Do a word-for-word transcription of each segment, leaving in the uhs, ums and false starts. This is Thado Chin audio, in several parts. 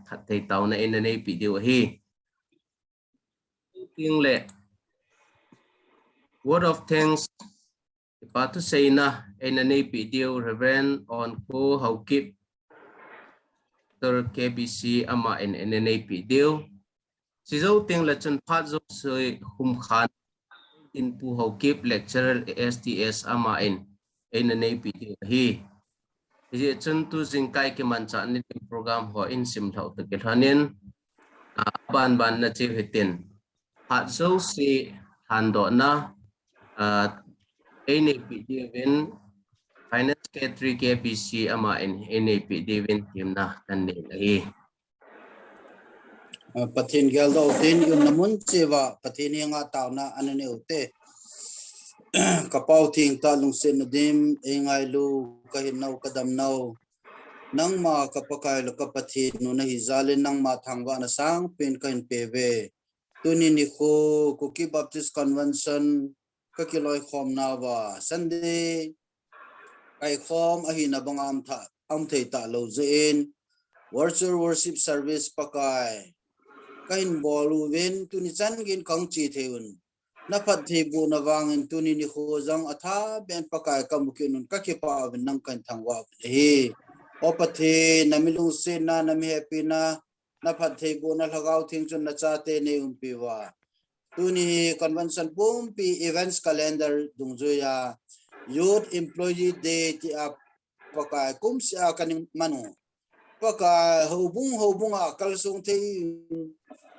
phatthei taona eina neipi diu ahi. Ting le word of thanks, kipa thuseina eina neipi diu Reverend Onko Haokip, Doctor K B C, aman eina neipi diu. Chujou teng le chun phat jouse hung khan Inpu Haokip, Lecturer S T S, aman eina neipi diu ahi. Hijeh chun tu jingkah kimanchah ni ding program ho in simlhou toh kilhonin, ah, aban ban na cheu hitin, phat jouse thandohna, ah, eineipi diuvin, Finance Secretary K B C aman eineipi diuvin temna kanei ahi. Ah, Pathen geldoh utin, i umna mun cheh uva Pathen henga taona ana neiu te. Ka Pau thengtah, lungsetna dim, eingailu, kahinnau, kadamnau, nangma ka Pakai le ka Pathen u nahi jal in nangma thangvahna sangpen kahin peuve. Tuni nikho Kuki Baptist Convention kakiloikhomna uva Sunday kaikhom ahina banga um thei talou jeh in, virtual worship service Pakai kahin bol uvin, tuni chan geiyin kahung che thei un, na phattheibohna vangin tuni nikho jong athabeh in Pakai kamu kit un, kakipah uvin, nang kahin thangvah uvin ahi. O Pathen, na milungsetna, na mihepina, na phattheibohna Lhagao Theng chun na chate neiumpi uva, tuni hi convention pumpi events calendar dungjuiya Youth Employee Day tia Pakai kumseh a kana manu, Pakai houbung houbung a kalsong thei,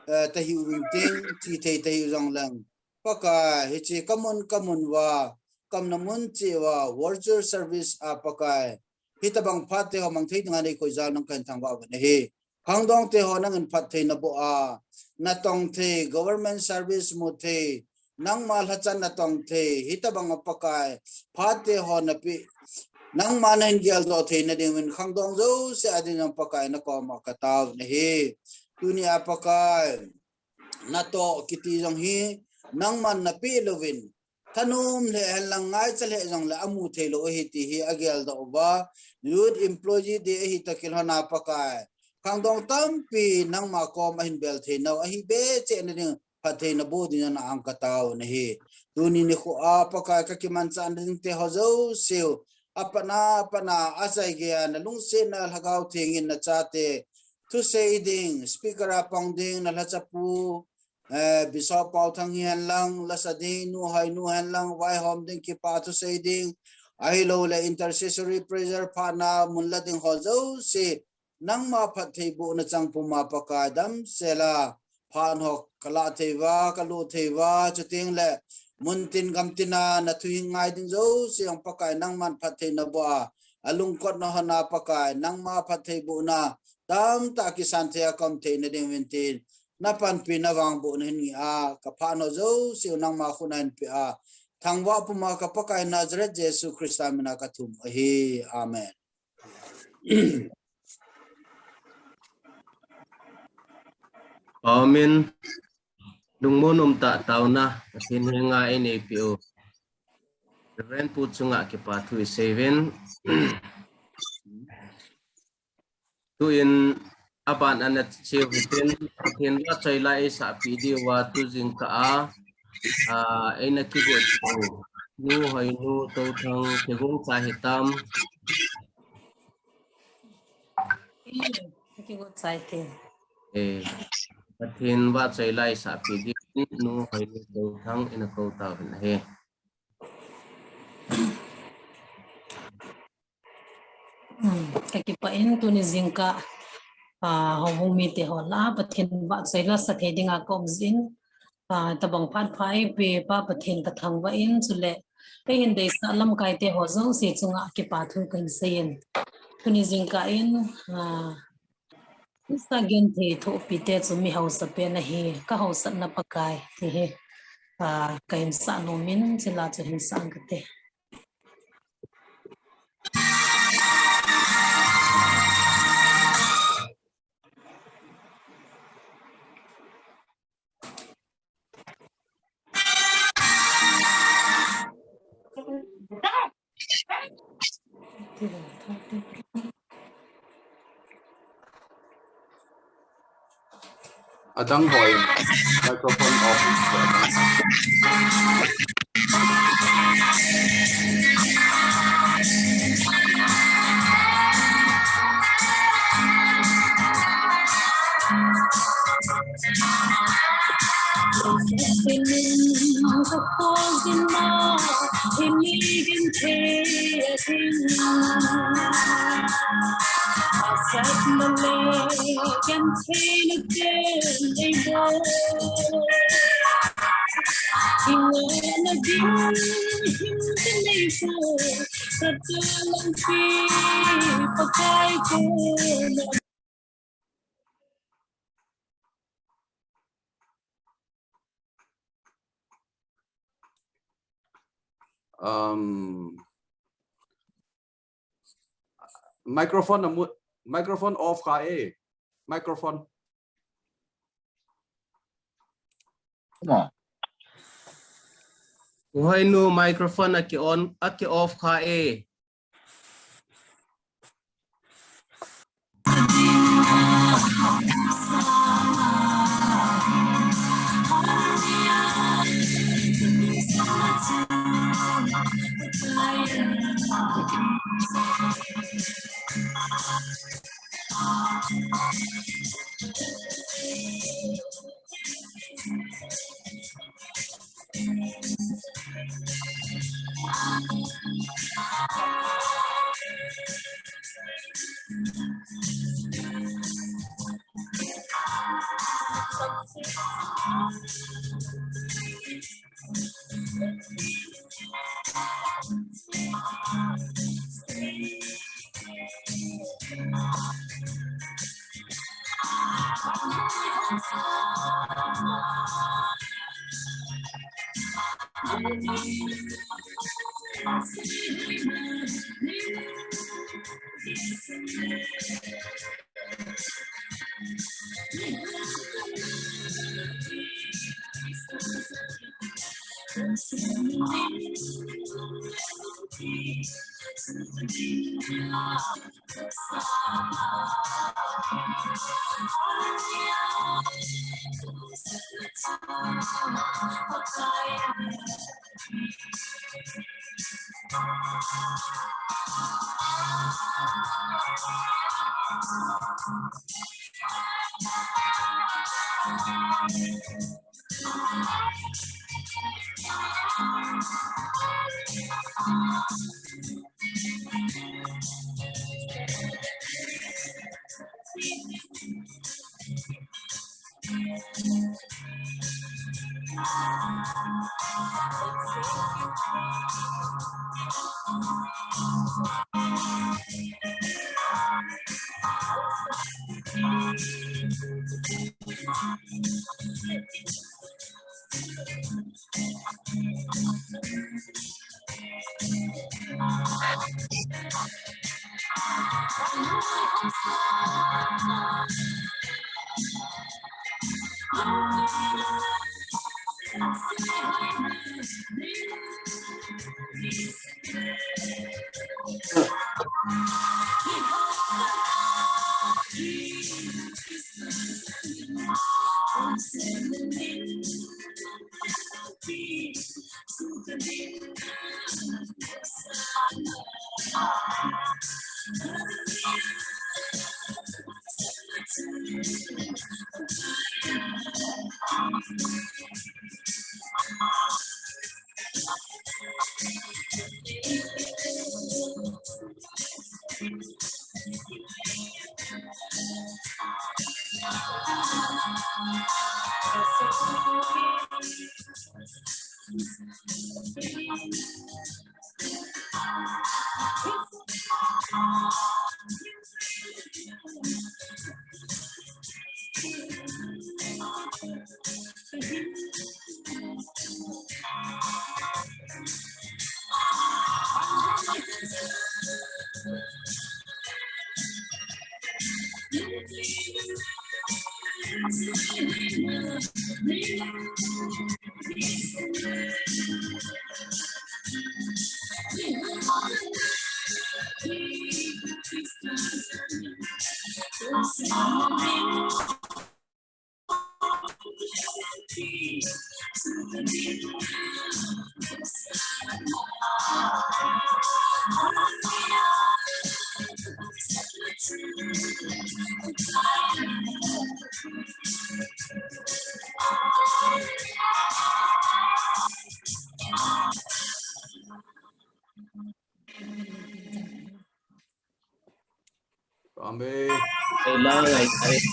eh, tahiuvin tin, che thei tahiu jongleng, Pakai hiche kamun kamun uva, kaumna mun cheh uva virtual service a Pakai hitabang phat te ho mang thei dinga neikoi jal nang kahin thangvah uvin ahi. Khangdong te ho nangin phatthei naboh a, natong thei, government service mu thei, nangma lhacha natong thei, hitabang a Pakai phat te ho napeh, nangma nahin geldoh theina dingin khangdong jouse a dingin Pakai nakoma katao nahi. Tuni a Pakai, natoh kiti jong hi nangman napeh louvin, thanom lheh henlang ngaicha lheh jongle amu theilou ahi ti hi ageldoh uva, Youth Employee Day ahi toh kilhona Pakai, khangdong tampi nangma kom ahin bel theinau ahi becheh na ding phatthei naboh dingin na ang katao nahi. Tuni nikho a Pakai kakimanchah na ding te ho jouse u, apatna apatna a achaigei a nalungsetna Lhagao Theng in na chate thusei ding, speaker a pang ding na lhachapu, eh, Bishop Paothang hihen lang, lasa ding Nu Hoinu hen lang, vaihom ding, kipa thusei ding, ahilouleh intercessory prayer phatna mun la ding ho jouse, nangma phattheibohna chang puma Pakai damsel a phat ho kalah thei uva, kalut thei uva, chuteng le muntin gamtin a nathu hing ngai ding jouse jong Pakai nangman phatthei naboh a, alungkotna hon a Pakai nangma phattheibohna tamtah kisan thei a kaum theina dingin tin, na panpina vangbohna hin ngeh a, ka phat ho jouse u nangma khut a hin peh a, thangvah puma ka Pakai Nazareth Jesu Christa mina kathum ahi. Amen. Amen. Lungmon umtah taona Pathen henga eineipi u Reverend Pu chunga kipa thu isei uvin. Tuin aban ana cheu hitin, Pathen vahchoi la eisahpi diuva tu jingkah a, ah, eina kigot u Nu Hoinu Touthang kigong cha hitam. Kigong cha hite. Eh, Pathen vahchoi la eisahpi diuvin Nu Hoinu Touthang ina kou tauvin ahi. Hmm, kakipah in tuni jingkah, ah, houbung mite ho lah a Pathen vahchoi la sa thei dinga ka um jin, ah, tabang phat pha eipeh pa Pathen kathangvah in, chule eihin deisah lamkai te ho jouse chunga kipa thu kahin seiyin. Tuni jingkah in, ah, Sa genthei thohpi te chu mi hausa pen ahi, ka hausatna Pakai ti hi, ah, ka hin sah nom in, chule chu hin sah ang kate. Adang hoi. Microphone off. Um, microphone amu, microphone off kha e. Microphone. Come on. Uhoinu microphone aki on, aki off kha e.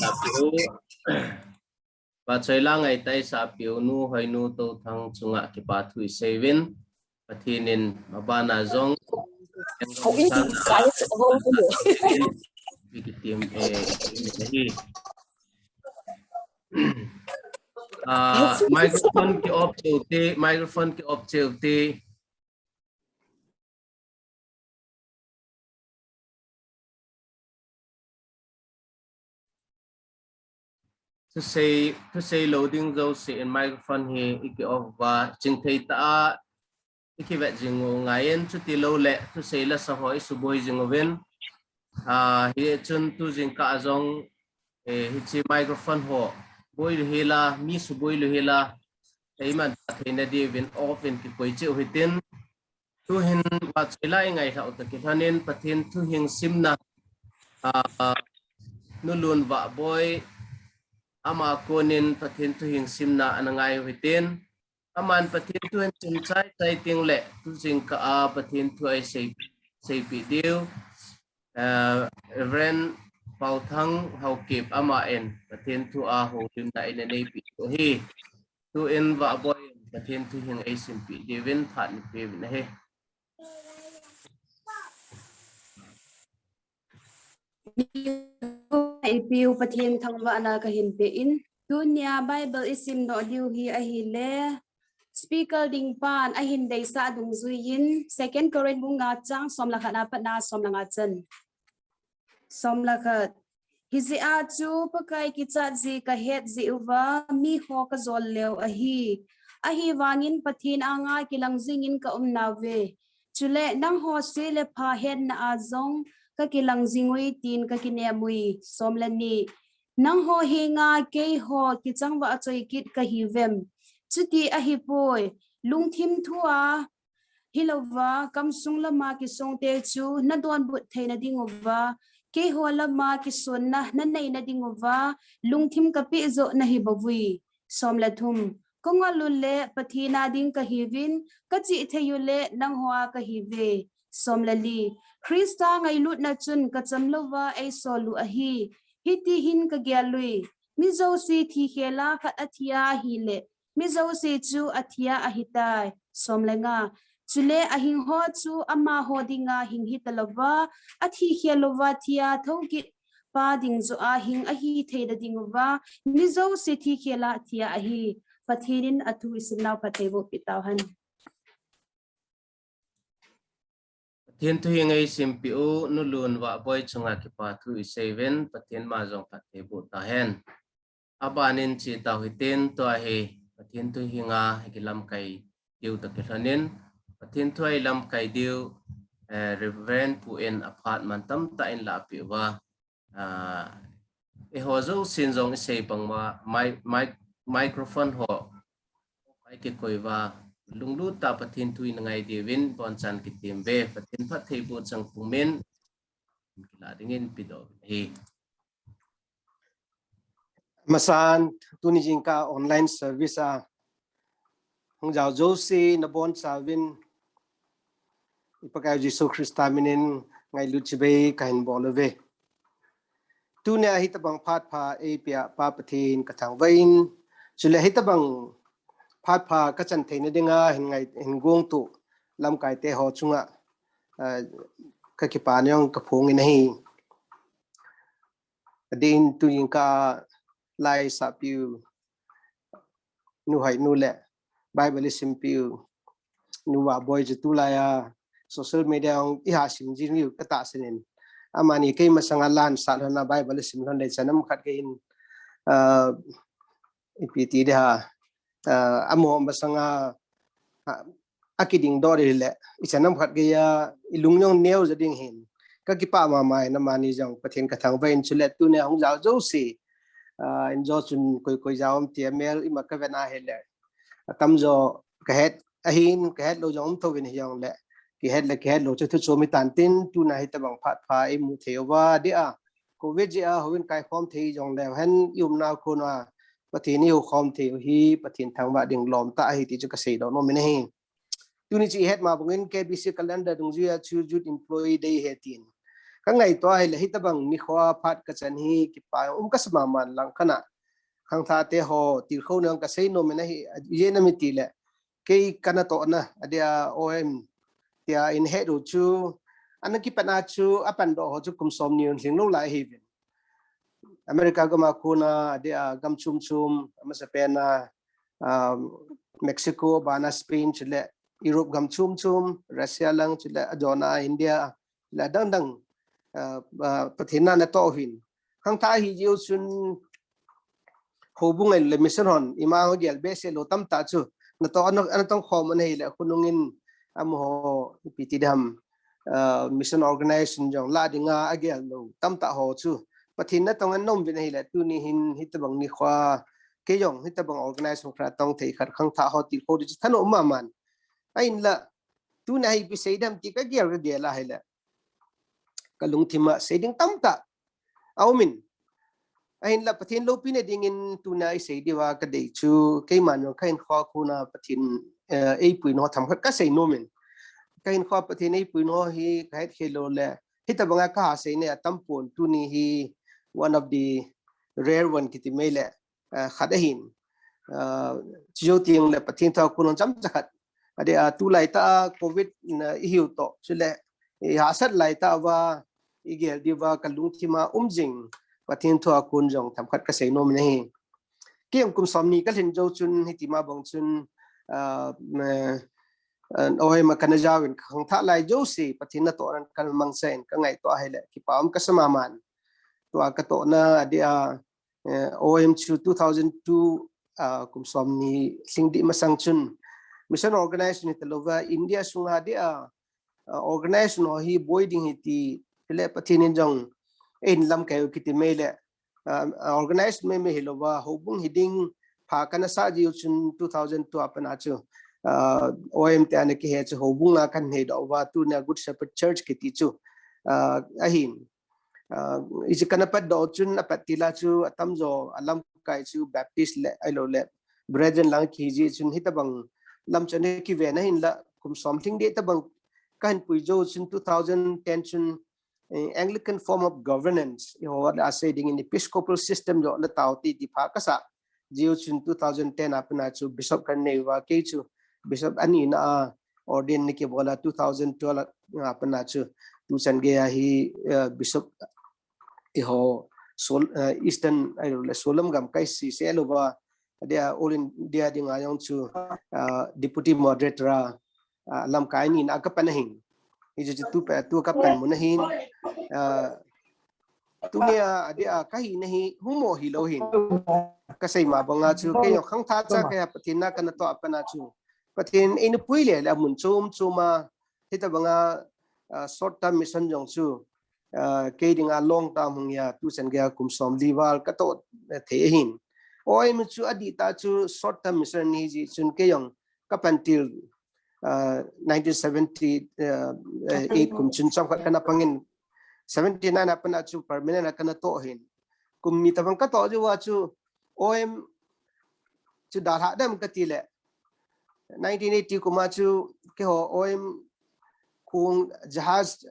Sapiu. Vahchoi la ngaitah a sapiu nu Hoinu Touthang chunga kipathu iseiuvin. Pathen in abana jong Houin ti sai se hou ko. Ikitim e, hi. Ah, microphone ki off cheu te, microphone ki off cheu te. Thusei, thusei lou ding jouse in microphone hi iki off uva, chingthei tah a iki vet jing u ngai in, chuti lou le thusei lasa ho isuboi jing uvin. Ah, hichun tu jingkah a jong, eh, hiche microphone ho boi lou hela, mi suboi lou hela, eiman theina diuvin off in kikoi cheh u hitin. Tuhin vahchoi la ingailhah u toh kilhonin Pathen thu hing simna, ah, Nu Lun Vahboi, ama konin Pathen thu hing simna ana ngai u hitin. Aman Pathen thu hin sim chai chai teng le tu jingkah a Pathen thu a isei, seipeh diu, eh, Reverend Pauthang Haokip, ama in Pathen thu a houlimna eina neipeh u hi. Tuin Vahboi in Pathen thu hing eisimpeh diuvin phat neipeh uvin ahi. Ipi u Pathen thangvahna kahin pe in, tunia Bible isim doh diu hi ahile, speaker ding pan ahin deisah dungjuiyin, Second Corinth bung nga chang som le khat a pat na som le nga chan. Som le khat. Hijeh a chu Pakai kichat ji kahet jeh uva, mi ho kajol leu ahi. Ahivangin Pathen anga kilang jingin kaum nauve. Chule nangho se le pha hetna a jong kakilang jing ui tin kakinem ui. Som le ni. Nangho henga keiho kichangvah choi kit kahiuvem? Chuti ahipoi. Lungthim thu a hilouva, kamsung lama kisongte chu nadonbut theina ding uva, keiho lama kisonna nanei na ding uva, lungthim kapeh joh nahi bou ui. Som le thum. Kangol u le Pathen a ding kahiuvin, kachih thei u le nangho a kahiuve. Som le li. Christa ngailutna chun kacham louva eisol u ahi. Hiti hin kagel ui. Mi jouse thi khel a khat athi a ahile, mi jouse chu athi a ahitai. Som le nga. Chule ahing ho chu amaho dinga hing hita louva, athi khel louva thi a thokit pa ding joh a hing ahithei da ding uva, mi jouse thi khel a thi a ahi. Pathen in athu isim nau phatthei boh peh tauhen. Pathen thu hing eisimpeh u Nu Lun Vahboi chunga kipathu iseiuvin, Pathen ma jong phatthei boh tahen. Abanin che tau hitin, tua hi Pathen thu hinga ikilamkai diu toh kilhonin, Pathen thu a ilamkai diu, eh, Reverend Pu in aphat mantam tah in lahpeh uva, ah, eiho jousen jong isei bang uva, mi-, mi-, microphone ho ikikoi uva, lunglut tah a Pathen thu ingai diuvin bonchan kitem uve. Pathen phattheiboh chang pumin kilah dingin pedoh uve. Amasan, tuni jingkah online service a hung jao jouse nabonchauvin, i Pakaiu Jesu Christa minin ngailut chibai kahin bol uve. Tunia hitobang phat pha eipea Pa Pathen kathangvah in, chule hitobang phat pha kachan theina dinga hin ngai, hin gongtu lamkaite ho chunga, ah, kakipana jong kaphongin ahi. Adeh in tujingkah lai isahpiu Nu Hoinu le Bible isimpiu Nu Vahboi chu tulai a social media hung iha sim jing u katahsan in, amani kei masanga la asah lhon a Bible isim lhon le ichan ham khat gei in, ah, ipi ti ding ham, ah, amaho masanga, ah, akiding doh ding le ichan ham khat gei a ilung jong neo jo ding ahin, kakipah mama in amani jong Pathen kathangvah in, chule tunia hung jao jouse, ah, injo chun koi koi jao um ti amel ima kavet na hile, atamjo kahet ahin, kahet lou jong um thouvin hijongle, kihet le kihet lou chu thu chom itan tin, tuna hitobang phat pha imu thei uva, adeh a Covid jeh a houin kaikhom thei jongle hen, iumnau kona Pathen ihoukhom thei u hi Pathen thangvah ding lom tah ahi ti chu kaseidoh nom in ahi. Tuni chu ihet ma bangin K B C calendar dungjuia chu Youth Employee Day ahi tin, Ka ngaito ahile hitabang nikho a phat ka chan hi kipa um ka sa maman lang kana. Khangthah te ho tilkhou nang ka sei nom in ahi, ijeh inem itile kei kana tohna adia O M tia in het u chu, ana kipan a chu apan doh ho chu kum som ni un lhing lou lai hiuvin. America gam a kona adia gam chom chom, amasapen a, um, Mexico, bana Spain, chule Europe gam chom chom, Russia lang, chule ajona India, chule adang dang, uh, uh, Pathen na natoh hin. Khangthah hi jiu chun houbung ahile mission hon ima ho gel behseh lou tamtah chu natoh ana, ana tong khom ana hile khonung in amaho ipi ti dam, uh, mission organization jong la dinga agel lou tamtah ho chu Pathen natong ana um uvin ahile tuni hin hitabang nikho a kei jong hitabang organization khat tong thei khat khangthah ho tilkhou di chu thanom maman. Ahinla tuni a hi ipi sei dam ti ka gel ka gel ahile ka lungthim a sei ding tamtah aumin. Ahinla Pathen loupina dingin tuna isei diuva ka dei chu, keiman jong ka hinkho a kona Pathen, eh, eipuina ho themkhat ka sei nomin. Ka hinkho a Pathen eipuina ho hi ka hetkhel lou le, hitabanga ka ha seina atam pon, tuni hi one of the rare one kiti mai le, eh, khat ahin. Eh, chujou teng le Pathen thua kon hon chomcha khat. Adia, tulai tah a covid na ihiu toh, chule ihahsat lai tah uva igel diuva ka lungthim a um jing Pathen thua kon jong themkhat ka sei nom in ahi. Kei jong kum som ni ka lhin jou chun hiti ma bang chun, ah, eh, O M a kana jaovin ka khangthah lai jouse Pathen natoh nan ka mangcha in ka ngaito ahile kipa um ka sa maman. Tua ka tohna adia, eh, O M chu two thousand two, ah, kum som ni lhing ding masang chun mission organization hita louva India sunga dia, ah, organization ho hi boi ding hi ti le Pathen in jong ein lamkai u kiti mai le, ah, organization mai mai hilouva houbung hi ding pha kana sah jiu chun two thousand two a pat a chu, ah, O M te ana kihe chu houbung a kana heidoh uva tuna Good Shepherd Church kiti chu, ah, ahin. Ah, ijeh kana patdoh chun apat til a chu atamjo alamkai chu Baptist le ahilou le Brethren lang kihi jeh chun hitabang lam chu ana kiven ahinla kum som lhing ding tabang ka hin pui jou chun two thousand ten chun, eh, Anglican form of governance, eiho a sei dingin Episcopal system jo na tao ti ti pha ka sa jiu chun two thousand ten a pat a chu bishop kana nei uva kei chu bishop ani na a ordain na kibol a two thousand twelve a pat a chu tuchan gei a hi, eh, bishop eiho Seoul, eh, Eastern ahilou le Seoul lam gamkai sese louva adia All India dinga jong chu, ah, deputy moderator a, ah, lamkai ni na ka pan ahin. Ijeh chu tu pa tu ka pan mun ahin. Ah, tunia adia ka hina hi humo hilou hin. Ka sei ma banga chu kei jong khangthah cha kei a Pathen na kana toh a pat a chu Pathen eina pui le le mun chom chom a hitabanga, ah, short term mission jong chu, ah, kei dinga long term hung a tuchan gei a kum som li val ka toh, eh, thei ahin. O M chu adih tah chu short term mission ahi jeh chun kei jong ka pan til, ah, nineteen seventy, ah, eight kum chun chomkhat kana pangin seventy nine a pat a chu permanent a kana toh hin. Kum ni tabang ka toh jou a chu O M chu dalha dem kati le nineteen eighty kum a chu keiho O M kong jahaz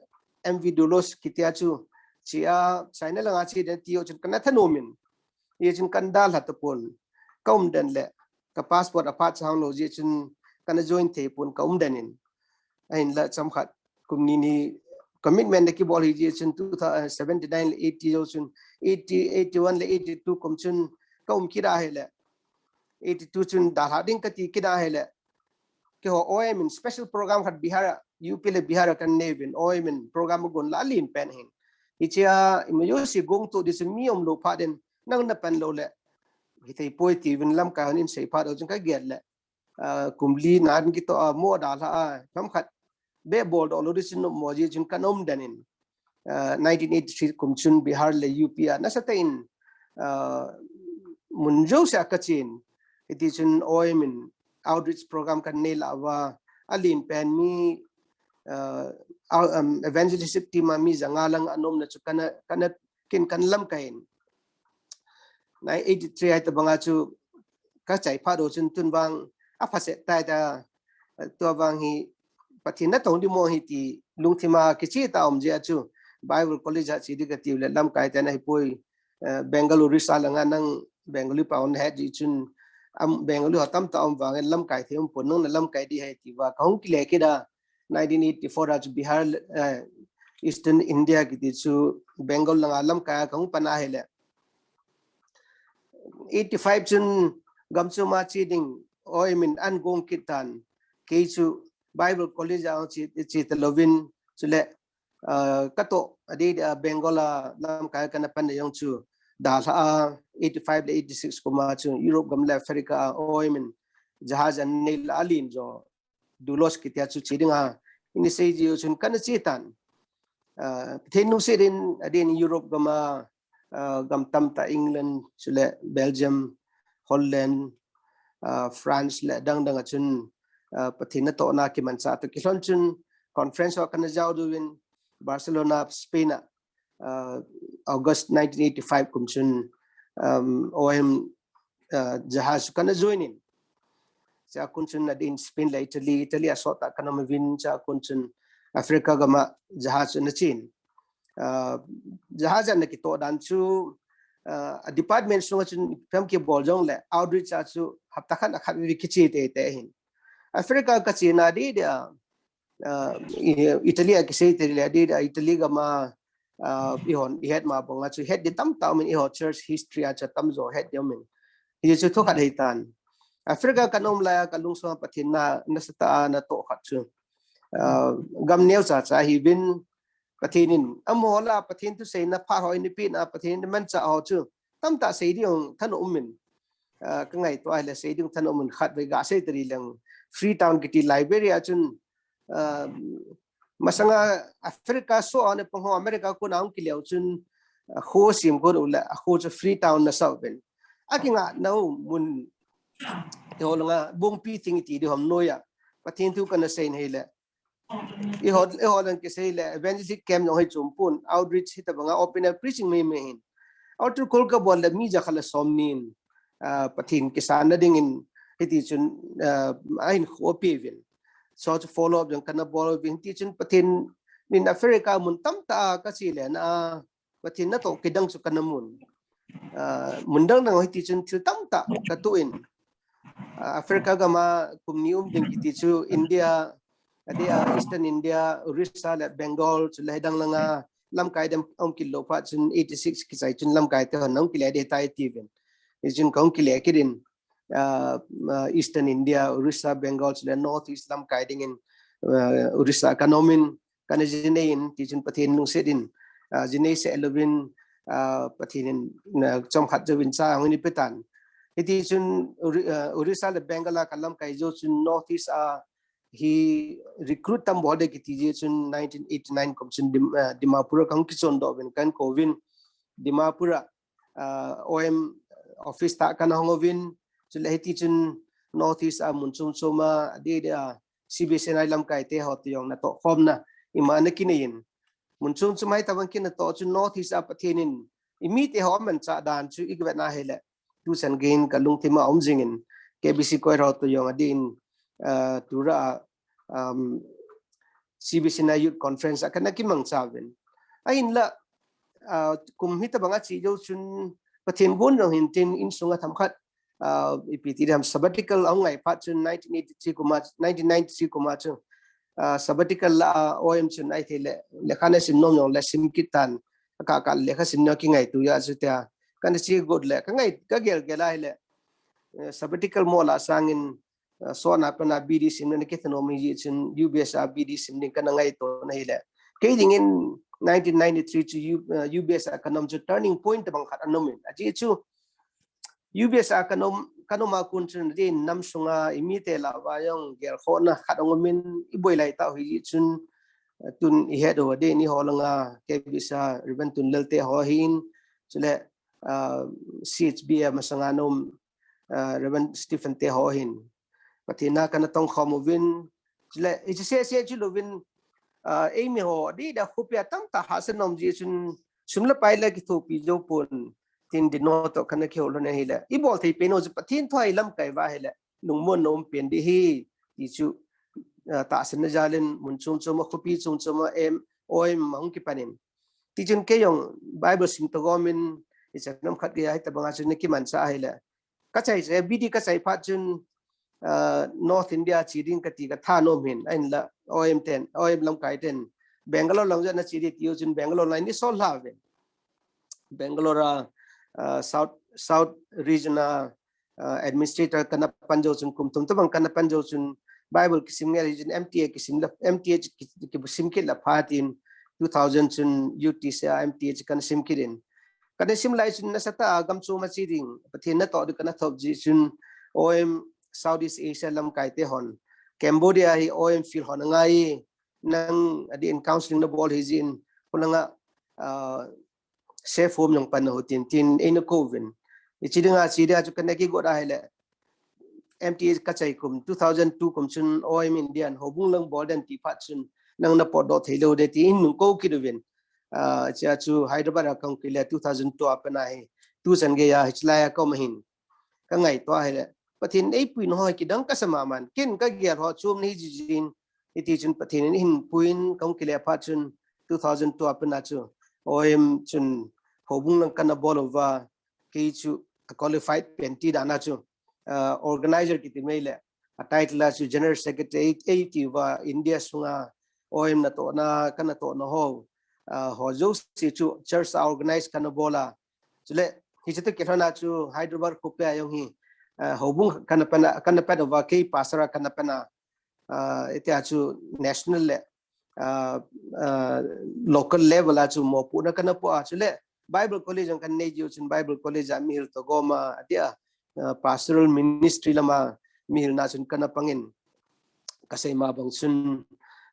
M V Doulos kiti a chu che a China langa che den ti jeh chun kana thanom in. Hijeh chun kana dalha tapon. Ka um den le ka passport apha chang lou jeh chun kana join thei pon ka um den in. Ahinla chomkhat kum ni ni commitment na kibol hi jeh chun two thousand, eh, seventy nine le eighty jou chun eighty, eighty one le eighty two kum chun ka um kit ahile eighty two chun dalha ding kati kit ahile keiho O M in special program khat Bihar a, U P le Bihar a kana nei uvin O M in program agon la alen pen hin. Hiche a ima jouse gong toh ding chu mi umlou phat in nang na pan lou le hithei poi tiuvin lamkai hon in sei phat u chun ka gel le, ah, kum li nan kitoh a mo dalha a, themkhat beh bol doh lou ding chu nom mo jeh chun kana um den in, ah, nineteen eighty three kum chun Bihar le U P a nasatah in, ah, mun jouse a ka chen. Hiti chun O M in outreach program kana nei lah uva alen pen mi, ah, um, evangelistic team a mi janga lang ana umna chu kana, kana kin kana lamkai in. Nine eighty three a hitabanga chu ka chai phat u chun tun vang aphaset tai ta, tua vang hi Pathen natong ding mo hi ti lungthim a kicheh tah a um jeh a chu Bible College a che ding kati le lamkai te na hi poi, eh, Bengal Orissa langa nang Bengali pao na het ji chun, am Bengali ho tamtah um vangin lamkai thei um pon, nang na lamkai ding ahi ti va ka hung kile kit a, nineteen eighty-four a chu Bihar, eh, Eastern India kiti chu Bengal langa lamkai a ka hung pan a hile. Eighty-five chun gam chu ma che ding, oi min an gong kit tan, kei chu Bible College a che, che ta lovin, chule, ah, ka toh, adeh, ah, Bengal a lamkai kana pan na jong chu, dalha a eighty-five le eighty-six kum a chu Europe gam le Africa a, oi min, jahaz an nei la a len jo, Dulles kiti a chu che ding a, in sei ji u chun kana che tan. Ah, Pathen lungset in, adeh in Europe gam a, ah, gam tamtah England, chule Belgium, Holland, ah, France le dang dang a chun, ah, Pathen natohna kimanchah toh kilhon chun conference ho kana jao diu in Barcelona, Spain a, ah, August nineteen eighty-five kum chun, um, O M, ah, jahaz chu kana join in. Chua kon chun adeh in Spain le Italy, Italy a sot a kana um uvin, chua kon chun Africa gam a jahaz chu ana chen. Ah, jahaz ana kitoh dan chu, ah, a department sunga chun ipi ham kibol jongle outreach a chu hapta khat a khat vei kiche teitei hin. Africa ka chena ding ding a, ah, I-, Italy a kisei tei le ding ding a, Italy gam a, ah, eihon ihet ma bang a chu het ding tamtah um in, eiho church history a chu atamjo het ding um in. Hichu thukhat ahi tan. Africa kana um lai a ka lungsung a Pathen na, nasatah a natoh khat chu, ah, gam neocha cha ahiuvin, Pathen in, amaho lah a Pathen thu seina phat ho eina pehna, Pathen in manchah ho chu tamtah sei ding thanom um in, ah, ka ngaito a hile sei ding thanom um in, khatvei ga sei tadi leng, Freetown kiti Liberia a chun, ah, masanga Africa soh a ana pang ho America kon a hung kile u chun, ah, kho sem got u le, akho chu Freetown ana sah uvin. Akinga nau mun, eiho langa Bongpi Thing iti ding ham noiya, Pathen thu kana sei na hile, eiho, eiho lang kisei le evangelistic camp jong hi chom pon, outreach hitabanga open air preaching mei mei hin. Altar call kabol le mi jakhat le somni in, ah, Pathen kisan na dingin, hiti chun, ah, ahin khopi uvin. Chua chu follow up jong kana bol uvin, hiti chun Pathen in Africa mun tamtah a kache le na, Pathen natoh kidang chu kana mun. Ah, mun dang dang hiti chun thil tamtah katoh in. Ah, Africa gam a kum ni um ding kiti chu India, adeh a Eastern India, Orissa le Bengal, chule dang langa lamkai dang um kit lou phat chun eighty-six kichai chun lamkai te hon hung kile ding tai tiuvin. Hichun ka hung kile kit in, ah, ah, Eastern India, Orissa, Bengal, chule North East lamkai dingin, ah, Orissa kana um in, kana jinei in, tichun Pathen lungset in, ah, jinei seh louvin, ah, Pathen in, ah, chomkhat jouvin cha hung eina pe tan. Hiti chun Ori-, ah, Orissa le Bengal a ka lamkai jou chun North East a hi recruit tam bol ding kiti jeh chun nineteen eighty-nine kum chun Dim-, ah, Dimapur a ka hung kichon doh uvin, kana kou uvin. Dimapur a, ah, O M office tah kana hong uvin, chule hiti chun North East a mun chom chom a, adeh deh a, C B C N I lamkai te ho toh jong natoh khomna ima ana kinei in. Mun chom chom a hitabang kinatoh chun North East a Pathen in imite ho amanchah dan chu i kivet na hile, tuchan gei in ka lungthim a um jing in, K B C Choir ho toh jong adeh in, ah, Tura a, um, C B C N I Youth Conference a kana kimangcha uvin. Ahinla, ah, kum hitabang a che jou chun Pathen gon jong hin tin insunga themkhat, ah, ipi ti ding ham, sabbatical ahung ngai phat chun nineteen eighty-three kum a, nineteen ninety-three kum a chu, ah, sabbatical la, ah, O M chun ahithei le, lekha na sim nom jong le sim kit tan, ka, ka lekha sim na kingaito a chu tia, kana che got le, ka ngai, ka gel gel a hile, eh, sabbatical mo la sangin, ah, sot na pat na B D sim na kithanom ahi jeh chun U B S a B D sim ding kana ngaito na hile. Kei dingin nineteen ninety-three chu U-, ah, U B S a kana um chu turning point tabang khat ana um in. Ajeh chu U B S a kana um, kana um a kon chun adeh in nam sunga imite lah uva jong gelkhohna khat ahung um in, i boi lai tau ahi jeh chun, ah, tun i het u adeh in eiho langa K B C a Reverend Tunlal te ho ahin, chule, ah, C H B a masanga ana um, ah, Reverend Stephen te ho ahin. Pathen a kana tong khom uvin, chule, hiche seh seh chu louvin, ah, eimi ho, adeh deh a khopi a tamtah hahsatna um jeh chun, sum le pai la kithopi jou pon, tin dino toh kana kihou lhon ahile. I bol thei pen u chu Pathen thu a i lamkai uva ahile, lungmonna um pen ding ahi, ti chu, ah, tahsanna jal in mun chom chom a, khopi chom chom a, em, O M a hung kipan in. Tichun kei jong Bible sim to gomin, ichan nom khat geiya hitabanga chun nakimanchah ahile. Kachai che, B D kachai phat chun, uh, North India che ding kati katha nom hin, ahinla O M ten, O M lamkai ten Bangalore lang jong nache ding tiu chun Bangalore lang in isol lha uvin. Bangalore a, uh, South, South Region a, uh, administrator kana pan jou chun kum thum tobang kana pan jou chun Bible kisim ngei chun M T A kisim la, M T A ki, kisim kit la phat in two thousand chun U T C a M T A chu kana sim kit in. Kana sim lai chun nasatah a gam chom a che ding, Pathen natoh ding kana thop jeh chun O M Southeast Asia lamkai te hon. Cambodia hi O M field hon angai, nang adeh in counseling nabol hijeh in, khulanga, uh, safe home jong pan ho tin, tin eina kou vin. Hiche dinga che dia chu kana kigot ahile. M T A kachai kum, two thousand two kum chun O M India in houbung lang bol den ti phat chun, nang napotdoh thei lou ding tin nung kou kit uvin. Ah, chea chu Hyderabad a kahung kile two thousand two a pat a hi, tuchan geiya hichelai a kaum ahin. Kangaito ahile. Pathen eipuina ho kidang kasa mama in. Ken kagel ho chom nahi jijin. Hiti chun Pathen in eihin puiyin kahung kile phat chun two thousand two a pat a chu O M chun houbung lang kana bol uva, kei chu a qualified pen ti dan a chu, uh, organizer kiti mai le, a title a chu General Secretary eiti uva India sunga O M natohna, kanatohna ho, uh, ho jouse chu church a organize kana bol a. Chule, hiche toh kilhon a chu Hyderabad khopi a jong hi, uh, houbung kana pan a, kana pan uva kei pastor a kana pan a, ah, hitia chu national le, ah, ah, local level a chu mopohna kana po a, chule Bible College jong kana nei jiu chun Bible College a mihil toh gom a, atia, ah, pastoral ministry lama mihilna chun kana pangin. Kasei ma bang chun,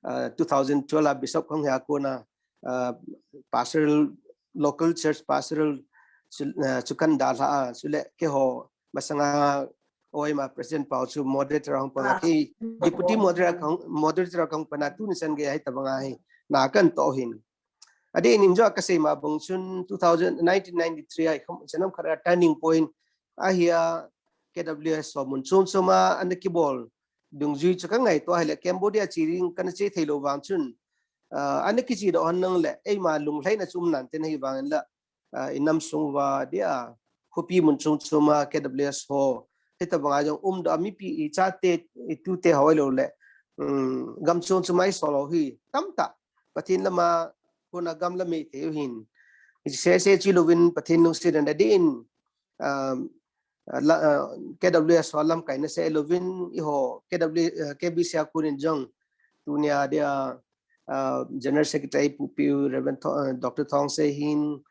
ah, two thousand twelve a Bishop kahung hia kona, ah, pastoral, local church pastoral chu, ah, chu kana dalha a, chule keiho masanga O M a President pau chu moderator ahung pang a, kei deputy moderator kahung, moderator kahung pan a tuni chan geiya hitabanga hi na kana toh hin. Adeh in jong kasei ma bang chun two thousand, nineteen ninety-three a hi kham, chan nom khat a turning point ahi a, K W S ho mun chom chom a ana kibol dungjui chu kangaito ahile Cambodia che ding kana che thei lou vang chun, ah, ana kiche doh hon nang le eima lunglhaina chu um nante nahi vang in la, ah, inam sung uva dia, khopi mun chom chom a K W S ho, hitabanga jong umdoh a mipi ichate, itute ho ahilou le, um, gam chom chom a isol ho hi tamtah Pathen lama kona gamla mei thei u hin. Hiche sese chi louvin Pathen lungset in adeh in, um, la, uh, K W S ho lamkai nasei louvin eiho K W, uh, K B C a kon in jong tunia dia, uh, General Secretary pupiu Reverend Tho-, uh, Doctor Thongsei hin,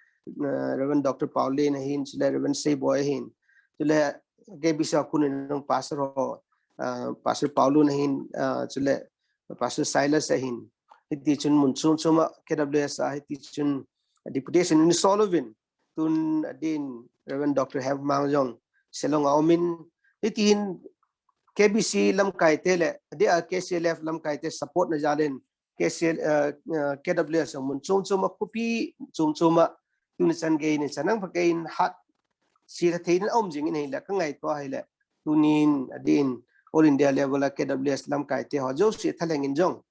uh, Reverend Doctor Paulin hin, chule Reverend Seiboi hin, chule K B C a kon in jong pastor ho, uh, Pastor Paulun hin, uh, chule Pastor Silas ahin. Hiti chun mun chom chom a K W S a hiti chun deputation in sol uvin. Tun adeh in Reverend Doctor Hemang jong Shillong a um in. Hiti hin K B C lamkai te le, adeh a K C L F lamkai te support na jal in K C L, uh, uh, K W S jong mun chom chom a khopi chom chom a tuni chan gei ni chan nang pha gei in hat si tha thei in aum jing in ahile kangaito ahile. Tunin adeh in All India level a K W S lamkai te ho jouse thalheng in jong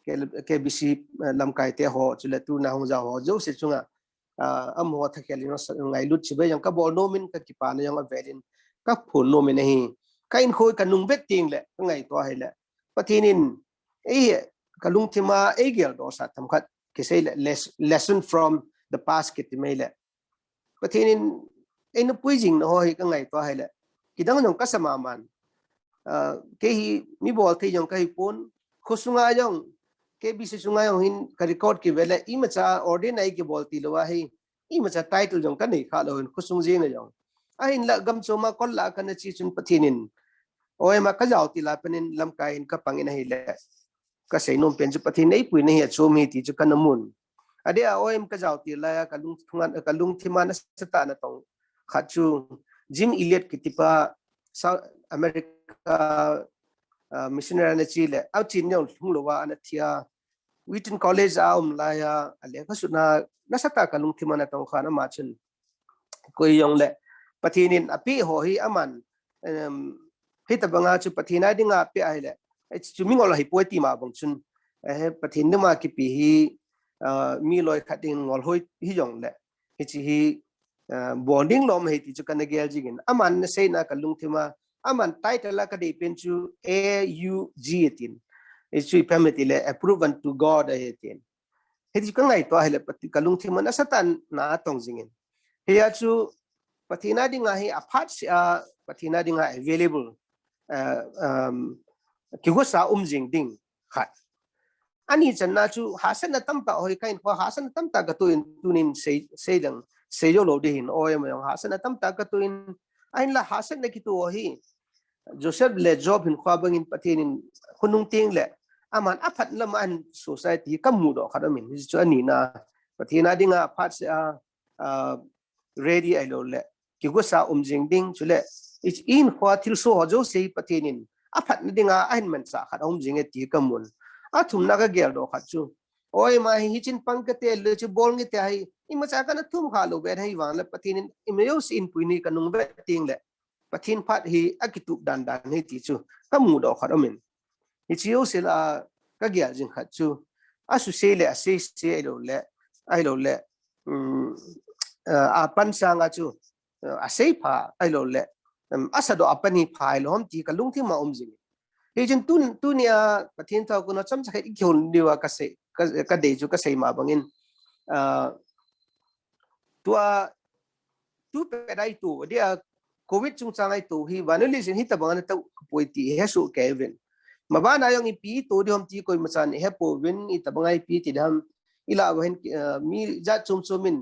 K-, K B C, eh, lamkai te ho, chule tuna hung jao ho jouse chunga, ah, amaho thakhel in sa-, ngailut chibai jong kabol nom in kakipana jong avel in kaphon nom in ahi. Ka inkhoi kanung vet teng le kangaito ahile Pathen in ei kalungthim a eigeldoh sah themkhat kisei le les-, lesson from the past kiti mai le. Pathen in eina pui jing na ho hi kangaito ahile. Kidang jong kasa mama in. Ah, kei hi mi bol thei jong kahi pon. Khosunga jong, K B C sunga jong hin ka record kive le, imacha ordain a eikibol tilou ahi. Imacha title jong kanei kha lou hin, khosung jeng a jong. Ahinla gam chom a kol lah a kana che chun Pathen in O M a kajao til a pat in lamkai in kapang in ahile. Kasei nom pen chu Pathen eipuina hi achom hi ti chu kana mun. Adeh a O M kajao til laiya kalung thunga, kalungthim a nasatah a natong khat chu Jim Elliot kiti pa South America, ah, missionary ana che le, achen jong lhung louva ana thi a, Wheaton College a um laiya, alekha sutna nasatah a kalungthim a natong khat ama chun. Koi jong le, Pathen in apeh ho hi aman, em, hitabanga chu Pathen a dinga apeh ahile, eh, chu mingol ahipoi ti ma bang chun, eh, Pathen dinga kipe hi, uh, mi loi khat ding ngol hoi hi jong le. Hichi hi uh, bonding lom hi ti chu kana gel jingin. Aman na seina ka lungthima, aman title la ka dei pen chu A U G atin. Hichu ipi ham iti le approve unto God ahi tin. Hiti chu ka ngaito ahile ka lungthima na Satan na tong jingin. Hiya chu Pathen a dinga hi aphat sia, Pathen a dinga available, uh, um, kigosa um jing ding khat. Ani channa chu hahsatna tamtah hoi kahin kho hahsatna tamtah ka tuin tunin sei sei dang sei jo lo ding hin oi ma jong hahsatna tamtah ka tuin ahin la hahsatna kitu hi Joseph le Job hin kho bangin Pathen in khonung ting le aman aphat lama an society ka mudoh khat amin hi chu ani na Pathen a dinga aphat sia uh, ready ahilou le kigosa um jing ding chule in kho thilsoh ho jouse Pathen in aphatna dinga ahin manchah khat um jing e ti ka mun. Athumna ka geldoh khat chu oi ma hi hichin pang kate le chu bol nge te hi imacha kana thum kha lou ve hi vang le Pathen in ima jouse in puini ka nung ve ting le Pathen phat hi akitup dan dan hi ti chu ka mudoh khat amin. Hichi jouse la ka gel jing khat chu asuse le asese ahilou le ahilou le um, uh, apan sanga chu uh, asei pha ahilou le um, asadoh apan hi pha ahilou ham ti ka lungthima um jing. Hichin tun tunia Pathen thao kuna chomcha khat i kihon diu a ka sei ka, ka dei chu ka sei ma bangin uh, tua tu pe dai tu dia Covid chungchang ahi tu hi vanili sin hitabang ana tau poi ti hesoh kei uvin. Mabana jong ipi tu diham ti koima chan hepouvin itabang a ipi ti diham ila vahin uh, mi jat chom chom in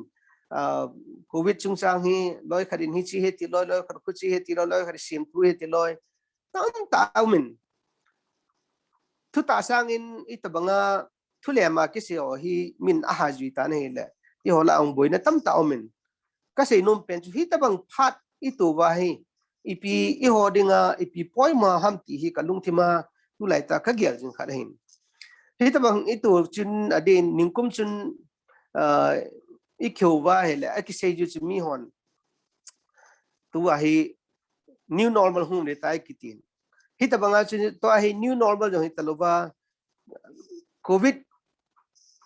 uh, Covid chungchang hi loi khat in hichi he ti loi loi khat khuchi he ti loi loi khat sim tu he ti loi tamtah umin. Thutah sangin itabanga thulema kisei ho hi min ahajui tan ahile. Iho la ang boina tamtah umin. Ka seinom pen chu hitabang phat ituva hi ipi iho dinga ipi poimo ham ti hi ka lungthima tulai ta ka gel jing khat ahin. Hitabang itu chun adin ningkum chun uh, i kheuva ahile akisei ju chu mihon tua hi new normal hung le tai kitin. Hitabanga chu tua hi new normal jong hitalouva Covid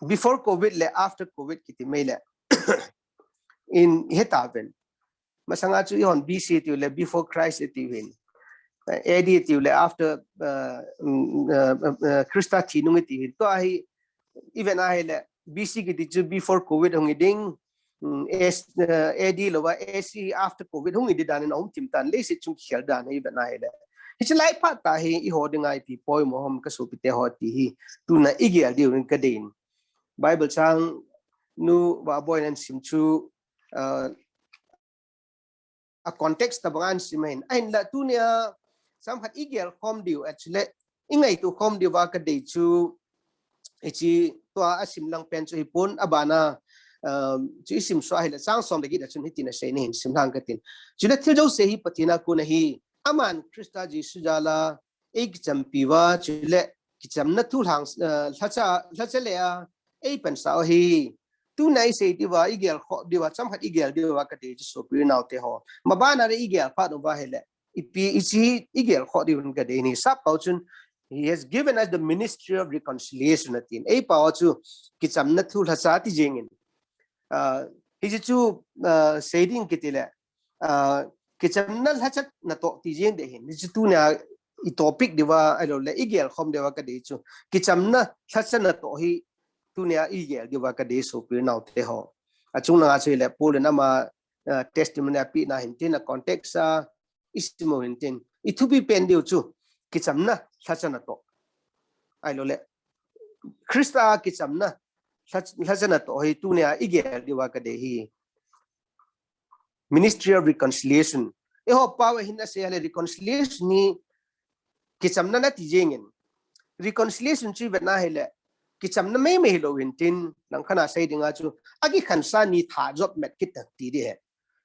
before Covid le after Covid kiti mai le in hetaven. Masanga chu ihon B C tiu le before Christ tiu hin. A D tiu le after uh, uh, uh, Christa thi nung tiu hin. Tua hi event ahile B C kiti chu before Covid hung ding. Um, S, uh, A D louva A C after Covid hung ding dan in um tim tan le si chung khel dan hi event ahile. Hichi lai phat ta hi iho dinga ipi poimo ham ka sopi te ho ti hi tuna igel diu rin ka dein. Bible chang nu va boy nan sim chu uh, a context tabang an sim hin. Ahin la tunia sam khat igel khom diu actually ingai tu khom diu va ka dei chu ichi tua asim lang pen chu hipon abana um, chu isim so ahile chang som le git a chun hitin asei ni hin sim lang katin. Chule thil jouse hi Pathen a kona hi aman Christa Jesu jala ei kichampi va chule kichamna thu hlang uh, lhacha lhacha le a ei pansa hi tuna isei diuva igel kho diuva cham khat igel diuva ka dei chu sopi nau te ho. Mabana le igel phat uva hele ipi ichi igel kho diu ka dei ni sap pau chun he has given us the ministry of reconciliation atin. Ei pau chu kichamna thu lhacha ti jingin. Uh, hi chu uh, sei ding kiti le uh, kichamna lhacha natoh ti jing de hin. Ni chu tunia i topic diuva ahilou le igel khom diuva ka dei chu kichamna lhacha natoh hi tunia igel diuva ka dei sopi nau te ho. Achung langa chu le Paul in ama uh, testimony api na hin tin a context a isimo hin tin ithupi pen diu chu kichamna lhacha natoh. Ahilou le Christa kichamna lhacha natoh hi tunia igel diuva ka dei hi. Ministry of reconciliation. Eiho pau hin asei le reconciliation ni kichamna nati jingin. Reconciliation chu vetna hele kichamna mei mei lou hin tin nang khana sei dinga chu akikhansa ni tha jop met kit ti di he.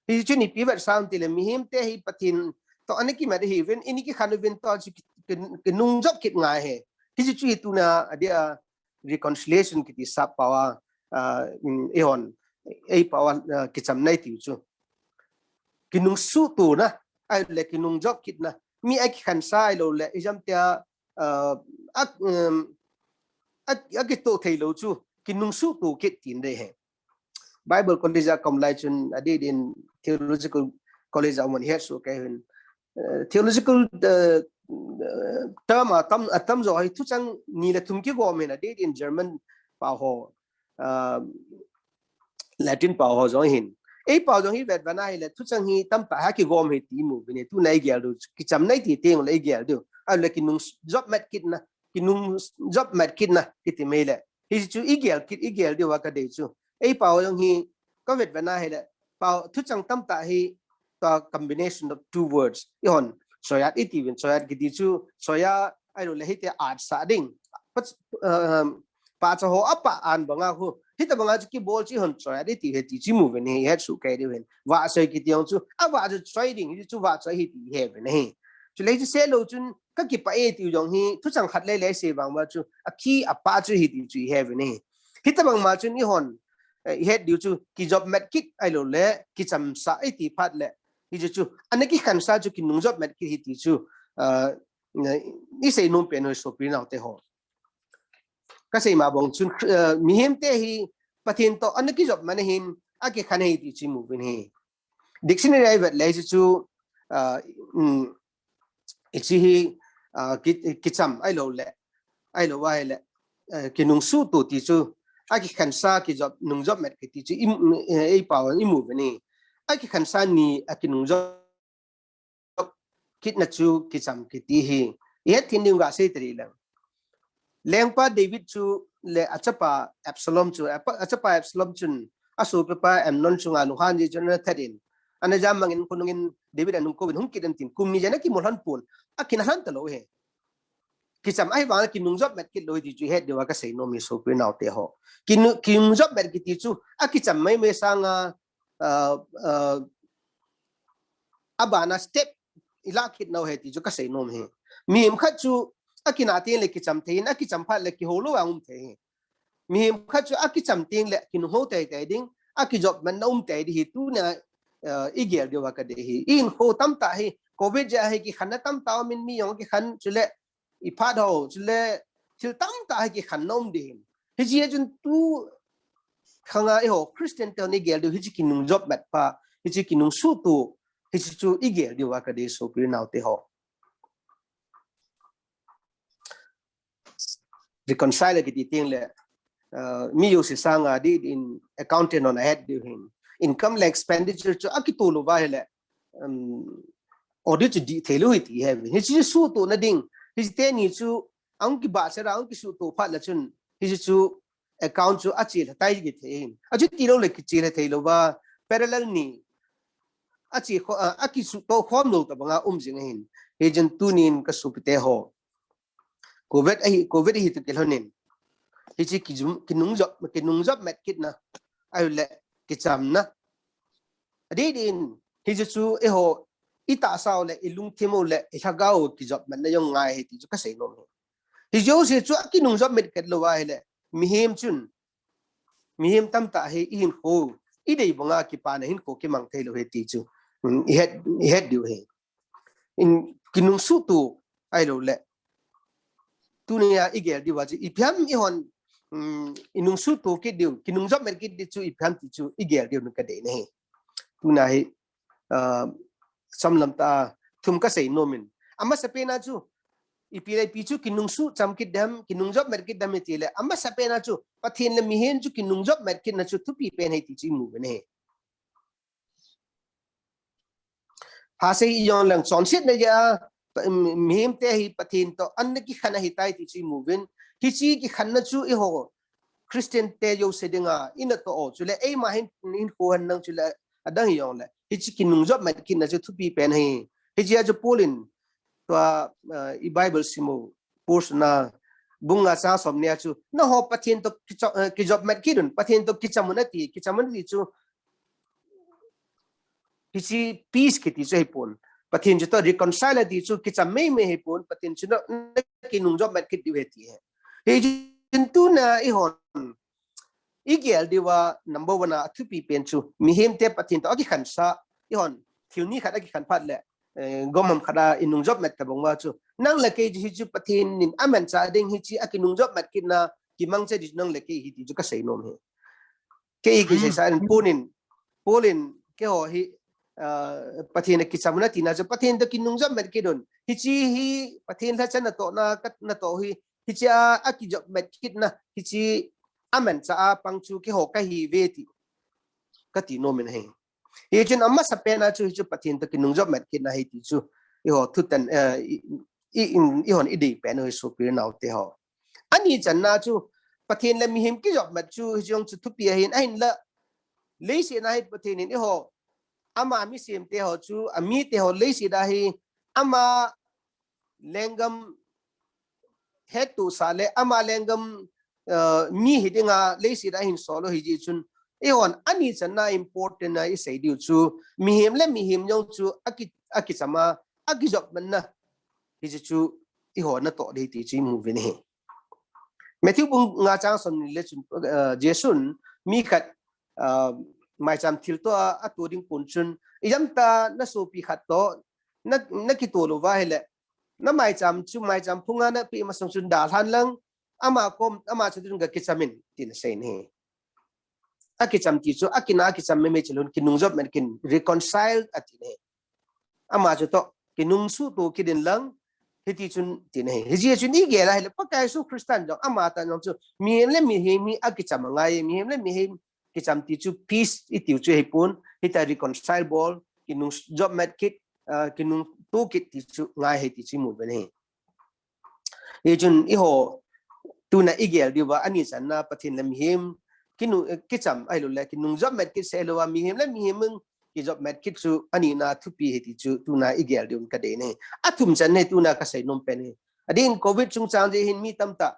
Hi chu ni pi vet sam ti le mihem te hi Pathen to ani kimat hi vin ini kikhan vin to chu kinung jop kit ngai he. Hi chu hi tuna adia reconciliation kiti sap pau a uh, ihon ei pau a uh, kichamna tiu chu kinung su tuna ahile kinung jop kitna mi akikhansa ahilou le ijam tia uh, ak um, ak akito thei lou chu kinungsuh to kit tin dei he. Bible College a kaum lai chun adeh din theological college a umon het su ke hin. Uh, theological uh, term atam atam jo hi thuchang ni le thum kigom hin adeh din German pao ho, uh, Latin pao ho jong hin. Ei pao jong hi vet vana hi le thuchang hi tamtah ha kigom hi ti mu bine tu nai gel du kicham nai ti teng le gel du. A le kinungjop met kit na, kinungjop met kit na kiti mai le. Hi chu i gel kit i gel diu a ka dei chu. Ei pao jong hi ka vet vana hi le pao thuchang tamtah hi ka combination of two words. I hon choiat i ti vin choiat kiti chu choia ai lo le hi te at sa ding. Pah cha ho apa an banga hu. Hi ta banga chu kibol chi hon choiat i ti he ti chi mu vin hi het su kai diu hin. Va choi kiti jong chu a va chu choi ding hi chu va choi hi ti he vin hi. Chu le chu se lo chun ka kipah e ti jong hi thuchang khat le le se vang va chu a khi a pa chu hi ti chu he vin hi. Hi ta bang ma chun i hon i het diu chu kijop met kit ai lo le kicham sa i ti phat le hi chu chu ana kikhan sa chu kinungjop met kit hi ti chu i sei nom pen hoi sopi nau te ho. Ka sei ma bong chun mihem te hi Pathen to ana kijop man hin a kikhan hi ti chi mu vin hi. Dictionary ai vet le chu chu i chi hi kicham ai lo le ai lo ai le kinungsuh to ti chu a kikhan sa kijop nungjop met kiti chu ei pao i mu vin hi. A kikhan sa ni a kinungjop kit na chu kicham kiti hi i het thin ding ga sei tari lang. Lengpa David chu le achapa Absalom chu achapa Absalom chun asopipa Amnon chunga lunghan ji chun ana that in ana jam mangin khonungin David anung kovin hung kit an tin kum ni jana kimol han pun a kin han ta lo he. Kicham ai vang kinungjop met kit lo ti chu het diu a ka sei nom hi sopi nau te ho. Kinungjop met kiti chu a kicham mai mai sanga a bana step i la kit nau he ti chu ka sei nom hi. Mihem khat chu a kina teng le kicham thei in a kicham phat le kiho lo a um thei hi. Mihem khat chu a kicham teng le kinung ho tei tei ding a kijop man na um tei di hi tu na i gel diu a ka dei hi. In ho tamtah hi covid ja hi kikhan na tamtah min mi jong kikhan chu le i phat ho chu le thil tamtah hi kikhan na um di hin. Hi chi chun tu khanga i ho Christian te ni gel diu hi chi kinungjop met pa hi chi kinungsuh to hi chi chu i gel diu a ka dei sopi nau te ho. Reconcile kiti teng le mi yo si sanga di in accountant on a het diu hin income le expenditure chu a kitu lo va hi le audit chu di thei lo hi ti he hi chi suh to na ding hi te ni chu ang ki ba se ra ang ki suh to phat la chun hi chu account chu a chi la tai ki thei hin a chu ti lo le ki chi la thei lo va parallel ni a chi kho a ki suh to khom lo ta banga um jing hin hi jen tu nin ka supi te ho covid ahi covid hi tu ki lo nin hi chi ki jum ki nung jop ki nung jop met kit na ai le ki cham na adi din hi chu chu e ho i ta sao le i lung thim le i lhagao ki jop met na jong ngai hi ti chu ka sei nom hi. Hi jo si chu a ki nung jop met ket lo ai le mihem chun mihem tam ta hi i hin kho i dei banga ki pa na hin kho ki mang thei lo hi ti chu i het i het diu hi. In ki nung suh tu ai lo le tu ni a i gel diu a chu i phiam i hon i nung suh tu ki diu ki nung jop met ki diu chu i phiam ti chu i gel diu ka dei na hi. Tu na hi sam lam ta thum ka sei nom in ama sa pe na chu i pi le pi chu ki nung suh cham ki dem ki nung jop met ki dem ti le ama sa pe na chu Pathen le mihem chu ki nung jop met ki na chu thupi pen hi ti chu i mu ve na hi. Ha sei i jong lang chonset na ja mihem te hi Pathen to an na ki khan a hi tai ti chu i mu vin hi chi ki khan na chu i ho Christian te jo se dinga i na to o chu le ei ma hin hin ko han nang chu le adang i jong le hi chi ki nung jop met ki na chu thupi pen hi. Hi chi a chu Paul in tua i Bible simu pus na bung nga sa som nia chu na ho Pathen to ki jop met ki dun Pathen to ki chamun ati ki chamun ati chu hi chi peace ki ti chu hi pon Pathen chu to reconcile ati chu ki cham mei mei hi pon Pathen chu na ki nung jop met ki diu he ti he hi chin tu na i hon i gel diu a number one a thupi pen chu mihem te Pathen to a ki khan sa i hon thil ni khat a ki khan phat le gomam khat a i nung jop met ta bong wa chu nang le kei hi chu Pathen nin amen cha ding hi chi a ki nung jop met ki na kimangcha di nang le kei hi ti chu kasei nom e. Kei kisei sa in Paul in, Paul in keiho hi, ah, Pathen a kicham un ati na chu Pathen toh kinungjop met kit un. Hiche hi Pathen lhacha natohna, ka natoh hi, hiche a, akijop met kitna, hiche amanchah a pang chu keiho kahi uve ti kati nom in ahi. Hichun amasapen a chu hichu Pathen toh kinungjop met kitna ahi ti chu eiho thutan, eh, i, i, i, eihon idei pen u hi sopi le naote ho. Ani channa chu Pathen le mihem kijop met chu hiche jong chu thupi ahin, ahinla leiset a hi Pathen in eiho ama misemte ho chu, amite ho leiset a hi ama lenggam hettohsah le ama lenggam, eh, mi hi dinga leiset a hin sol u ahi jeh chun, eihon ani channa important a isei diu chu mihem le mihem jong chu aki, akicham a, akijop metna hiche chu eiho natoh ding ti chu imu uvin ahi. Matthew bung nga chang somni le chun, eh, Jesun mi khat, eh, maicham thilto a, ato ding pon chun, ijemtia nasopi khat toh na, nakito louva ahile, namaicham chu maicham phunga napeh masang chun dalhan lang, ama kom, ama chu ding ga kicham in, tin asei in ahi. Akicham ti chu, akina akicham mei mei chelou in, kinungjop met kit in, reconcile ati in ahi. Ama chu toh kinungsuhto kit in lang, hiti chun tin ahi. Hijeh chun igel a ahile, Pakai Jesu Christan jong, amatah jong chu mihem le mihem hi akicham angai, mihem le mihem kicham ti chu peace itiu chu ahipon, hitia reconcile bol, kinungjop met kit, ah, kinungto kit ti chu ngai ahi ti chu imu uvin ahi. Hichun eiho tuna igel diuva, ani channa Pathen le mihem kinu, kicham ahilouleh kinungjop met kit seh louva, mihem le mihem in kijop met kit chu anina thupi ahi ti chu tuna igel diuvin kadei in ahi. Athum channa hi tuna kasei nom pen ahi. Adeh in covid chungchang jeh hin mi tamtah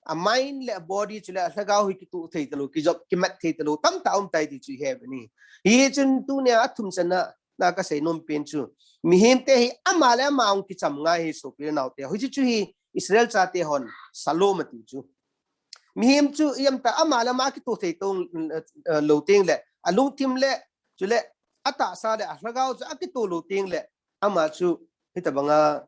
a mind le a body chule a lhagao hi kitoh thei talou, kijop kimat thei talou tamtah um tai ti chu ihe uve. Hichun tunia athum channa na kasei nom pen chu, mihemte hi ama le ama hung kicham ngai ahi sopi le naote. Hichu chu hi Israel chate hon shalom ati chu. Mihem chu ijemtia ama le ama kitoh thei talou, eh, lou teng le, alungthim le, chule atahsa le alhagao chu akitoh lou teng le, ama chu hitabanga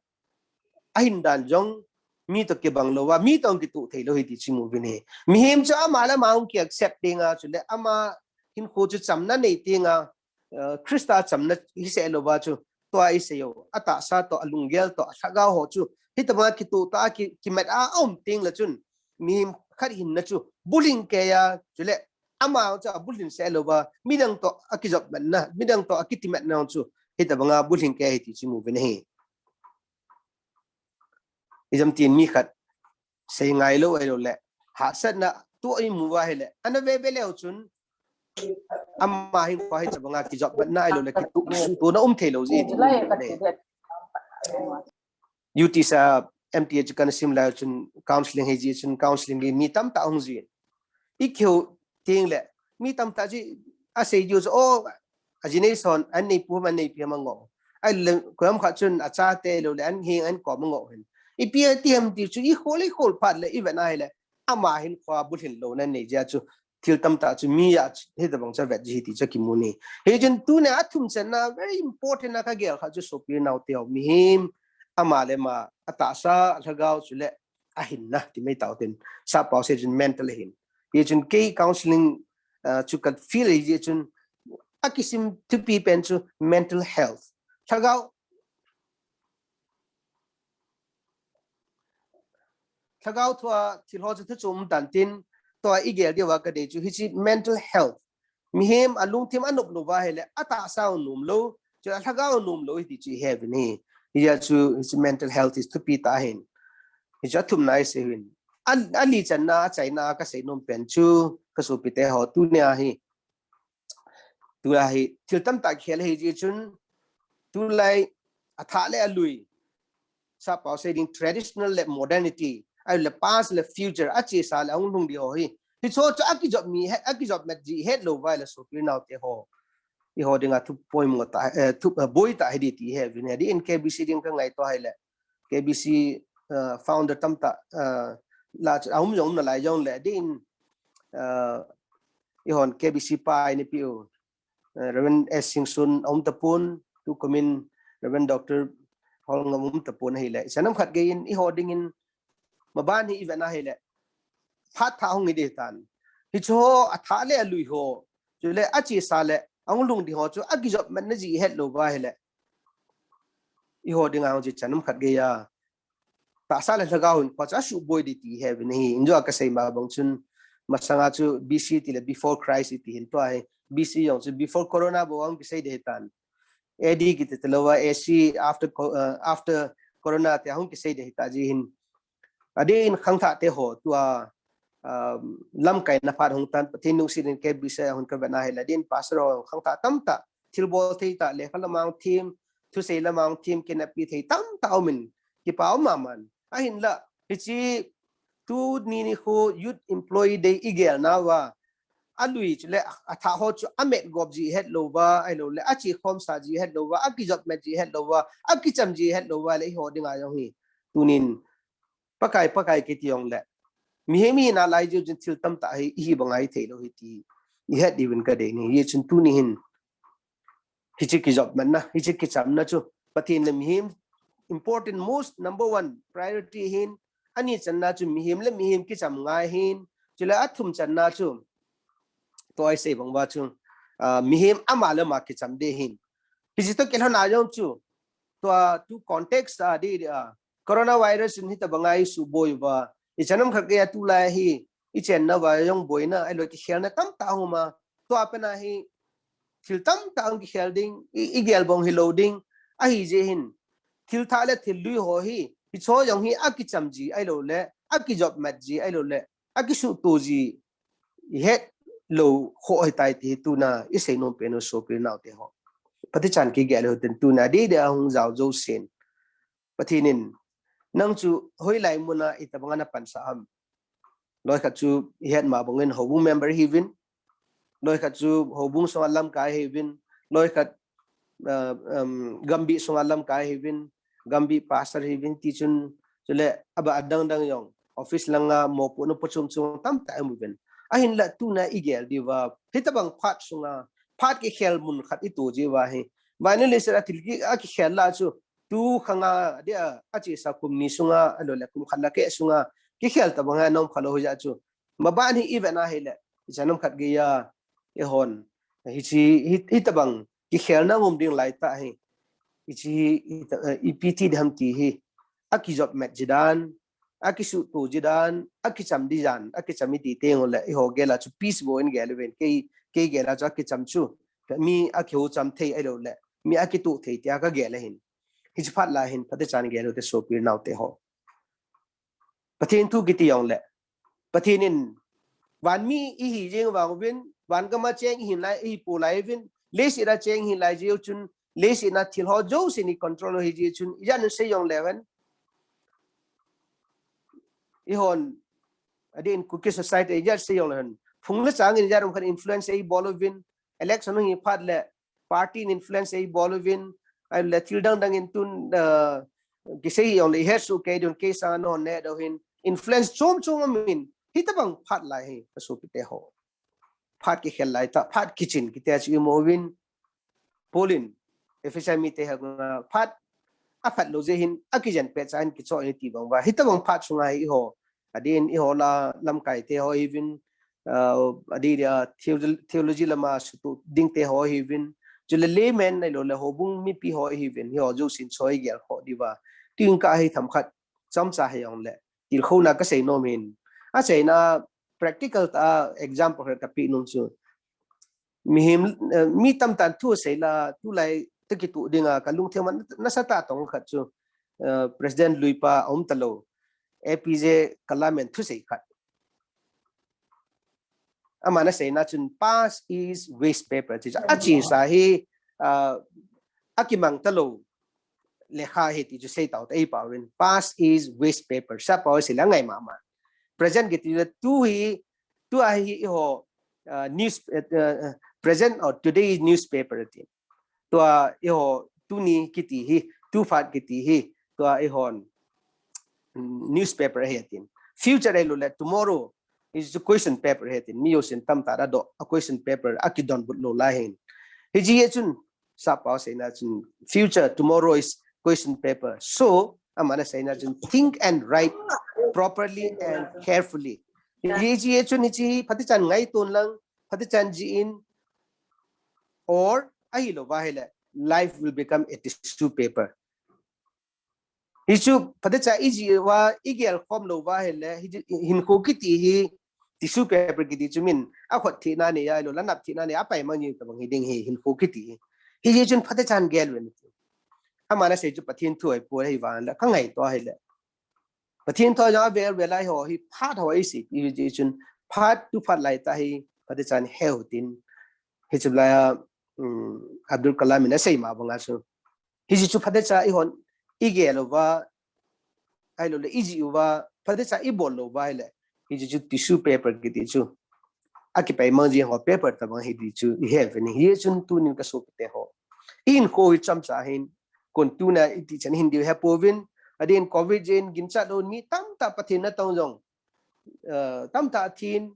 ahin dan jong mi toh kibang louva, mi toh kitoh thei lou ahi ti chu imu uvin ahi. Mihem chu ama le ama hung ki accept tenga chule ama hinkho chu chamna nei tenga, eh, Christa chamna hiseh louva chu tua isei u, atahsa toh, alunggel toh, alhagao ho chu hitabanga kitoh tah a ki, kimat a aum teng le chun, mihem khat hinna chu bulhing keiya, chule ama chu abulhin seh louva, midang toh akijop metna, midang toh akiti metna chu hitabanga bulhing kei ahi ti chu imu uvin ahi. Ijemtin mi khat sei ngai lou ahilouleh hahsatna toh imu uva ahile, ana veve leu chun ama hinkho hitabanga kijop metna ahilouleh kitoh suhtona um thei lou ji ti. U T sa M T H kana sim lai chun counseling ahi jeh chun counseling hi mi tamtah ahung jin. Ikihou teng le mi tamtah chu asei diu chu, o, aji nei son, an neipu ham, an neipi ham angoh. Ahile koiham khat chun achate lou le an heng an kom angoh hin. Ipi ati ham ti chu ikhol ikhol phat le ivet ahile ama hinkho a bulhin louna nei jeh chu thil tamtah chu mi a hitabang chu avet ji ahi ti chu akimu in ahi. Hichun tunia athum channa very important a kagel khat chu sopi naote ho, mihem ama le ama, atahsa, alhagao chule ahinna ti mai tao tin, sappao sei chun mental ahin. Hichun kei counseling, ah, chu ka field ahi jeh chun akisim thupi pen chu mental health. Lhagao Lhagao thua thil ho chu thu chom um tan tin, tua igel diuva kadei chu hiche mental health. Mihem alungthim anop louva ahile, atahsa u nom lou, chu alhagao u nom lou ahi ti chu ihe uve. Hijeh chu hiche mental health hi thupi tah ahin. Hichu athumna isei uvin. A, ali channa, achaina kasei nom pen chu, kasopite ho, tunia hi Tulai hi thil tamtah kikhel ahi jeh chun, tulai athah le alui, sappao sei ding traditional le modernity, ahile past le future, achesa le ahung lhung ding ho hi, hicho chu akijop mi, akijop met ji het louva ahile sopi naote ho, eiho dinga thu poimo tah, eh, thu, eh, boi tah ahi ding ti ihe uve. Adeh in K B C ding kangaito ahile, K B C, uh, founder tamtah, uh, la chu aum jong um nalai jongle, adeh in, uh, eihon K B C pa ina peh u, uh, Reverend S Singson aum tapon, tukum in Reverend Doctor Holngam aum tapon ahile, ichan ham khat gei in eiho dingin maban hi ivet na ahile, phat thah hung hi ding tan. Hichu ho athah le alui ho, chule achesa le ahung lungding ho chu akijop matna jeh ihet lou uva ahile, eiho dinga hung chi chan um khat geiya tahsa le lhagao hinkho chu asuboi ding ti ihet uvin ahi. Injo a kasei ma bang chun, masanga chu B C tile before Christ iti hin, tua hi B C jong chu before corona bou a hung kisei ding ahitan. A D kiti talou a, A C, after co- uh, after corona tia hung kisei ding ahita jeh hin, adeh in khangthah te ho tua, um, lamkaina phat hung tan, Pathen lungset in K B C a hung kavet na ahile, adeh in pastor ho khangthah tamtah, thilbol thei tah, lekha lama hung them, thusei lama hung them, kineppi thei tamtah aumin, kipa um maman. Ahinla hiche tuni nikho Youth Employee Day igel nauva, alui chule athah ho chu amet gop jeh ihet lou uva ahilou le, ache khomsa jeh ihet lou uva, akijop mat jeh ihet lou uva, akicham jeh ihet lou uva le, eiho dinga jong hi tunin Pakai, Pakai kiti jongle, mihem hina lai jeh chun thil tamtah hi ihi banga ihi thei lou ahi ti ihet diuvin kadei ahi. Hijeh chun tuni hin hiche kijop matna, hiche kichamna chu Pathen le mihem important, most number one priority ahin, ani channa chu mihem le mihem kicham ngai ahin, chule athum channa chu tua isei bang uva chu, ah, mihem ama le ama kicham ding ahin. Hiche toh kilhon a jong chu, tua tu context a ding ding a, coronavirus in hitobanga eisuboi uva, ichan um khat geiya tulai hi ichenna uva jong boina ahilou kikhelna tamtah hung um a, tua pen a hi thil tamtah hung kikhel ding, i, igel bang hilou ding ahi jeh hin, thil thah le thil lui ho hi, hicheho jong hi akicham ji ahilou le, akijop mat ji ahilou le, akisuhto ji ihet lou ho ahitai ti hi tuna isei nom pen u sopi le nao te ho. Phatechan kigel u hitin, tuna dei dei a hung jao jousen, Pathen in nang chu hoilai mun a itobang a napansah ham? Loi khat chu ihet ma bangin houbung member ihiuvin, loi khat chu houbung sunga lamkai ihiuvin, loi khat, uh, um, gambih sunga lamkai ihiuvin, gambih pastor ihiuvin, tichun chule abah adang dang jong office langa mopohna po chom chom tamtah ihiuvin. Ahinla tuna igel diuva, hitobang phat sunga, phat kikhel mun khat ito jiuva hi, vainu leiset a thil ki, akikhel lah chu, tu khanga dia, achesa kum ni sunga, ahilou le kum khat lah keh sunga kikhel tobang hi ana um khalou hijeh chun, maban hi ivet na ahile, ichan um khat geiya, eihon, hiche hi, hitobang kikhelna um ding laitah hi, hiche hi, hi, eh, ipi ti ding ham ti hi, akijop mat ji dan, akisuhto ji dan, akicham ji dan, akicham iti teng ule, eiho gel a chu peace bou in gel uvin, kei, kei gel a chu akicham chu, mi akihoucham thei ahilou le, mi akitoh thei tia kagel ahin. Hiche phat lai hin phatechan gel u hite sopi le nao te ho. Pathen thu kiti jongle, Pathen in vanmi ihi jeng vang uvin, van gam a cheng ihi lai, ihi pou lai uvin, leiset a cheng ihi lai jeh u chun, leiset a thil ho jousen icontrol u ahi jeh chun, ijat sei jongle hen, eihon, adeh in Kuki society ijat sei jongle hen, phung le chang in ijat um khat influence eibol uvin, election hung hi phat le, party in influence eibol uvin, ahile thil dang dang in tun, uh, kisei jongle ihet soh kei diu, kei sanga nahon neh diu hin, influence chom chom aumin, hitobang phat lai hi, ka sopi te ho, phat kikhel laitah, phat kichin kiti a chu imu uvin, Paul in Ephesia mite henga, phat aphat lou jeh hin, akijen pet cha in kichoh in iti bang uva, hitobang phat sunga hi eiho, adeh in eiho lah a lamkai te ho ihiuvin, uh, adeh dia theology, theology lama suhtoh ding te ho ihiuvin, chule layman ahilou le houbung mipi ho ihiuvin, eiho jousen chu igel khoh diuva, tuin ka hi themkhat chomcha hi jongle, tilkhouna kasei nom in. Achaina practical tah a example khat kapeh nom chu, mihem, eh, mi tamtah in thu asei lah a, tulai toh kitoh dinga kalungthim a nasatah tong khat chu, eh, President lui pa aum talou, A P J Kalam in thusei khat. Aman aseina chun, past is waste paper, ti chu, achesa hi, ah, akimang talou lekha ahi ti chu sei tau te, eipao in, past is waste paper, sappao sei le angai mama. Present kiti chu tu hi, tua hi eiho, ah, news, eh, eh, present or today newspaper ti. Tua eiho tuni kiti hi, tu phat kiti hi, tua eihon, mm, newspaper ahi tin. Future ahilou le tomorrow is a question paper ahi tin. Mi jousen tamtah in adoh a question paper, akidonbut lou lai hin. Hijeh a chun, sappao seina chun, future, tomorrow is question paper. So, aman aseina chun, think and write properly and carefully. Hiche, hiche chun hiche hi phatechan ngaito lang, phatechan jih in, or ahilou va ahile, life will become a tissue paper. Hichu phatecha ijih uva, igel khom lou va ahile, hichu hinkho kiti hi, tissue paper kiti chu min, akhot thina nei ahilou, lanap thina nei, apaimang jing tabang hiding hi, hinkho kiti hi. Hiche chun phatechan gel uvin. Aman asei chu Pathen thu ahipoi, ahivang le, kangaito ahile. Pathen thu jong avel vel a eiho hi phat ho eisei, hiche chun phat tu phat lai tah hi, phatechan he u hitin. Hichu lai a, um, Abdul Kalam in asei ma banga chu. Hiche chu phatecha eihon igel uva, ahilou le ijih uva, phatecha ibol lou va ahile. Hiche chu tissue paper kiti chu. Akipaimang jing ho paper tabang hi ti chu ihe uvin. Hichun tunin kasopite ho, ihinkho hi chomcha hin, kon tuna iti chan hin diu hepouvin, adin covid jeh in ginchat lou mi tamtah Pathen natong jong, eh, tamtah athin,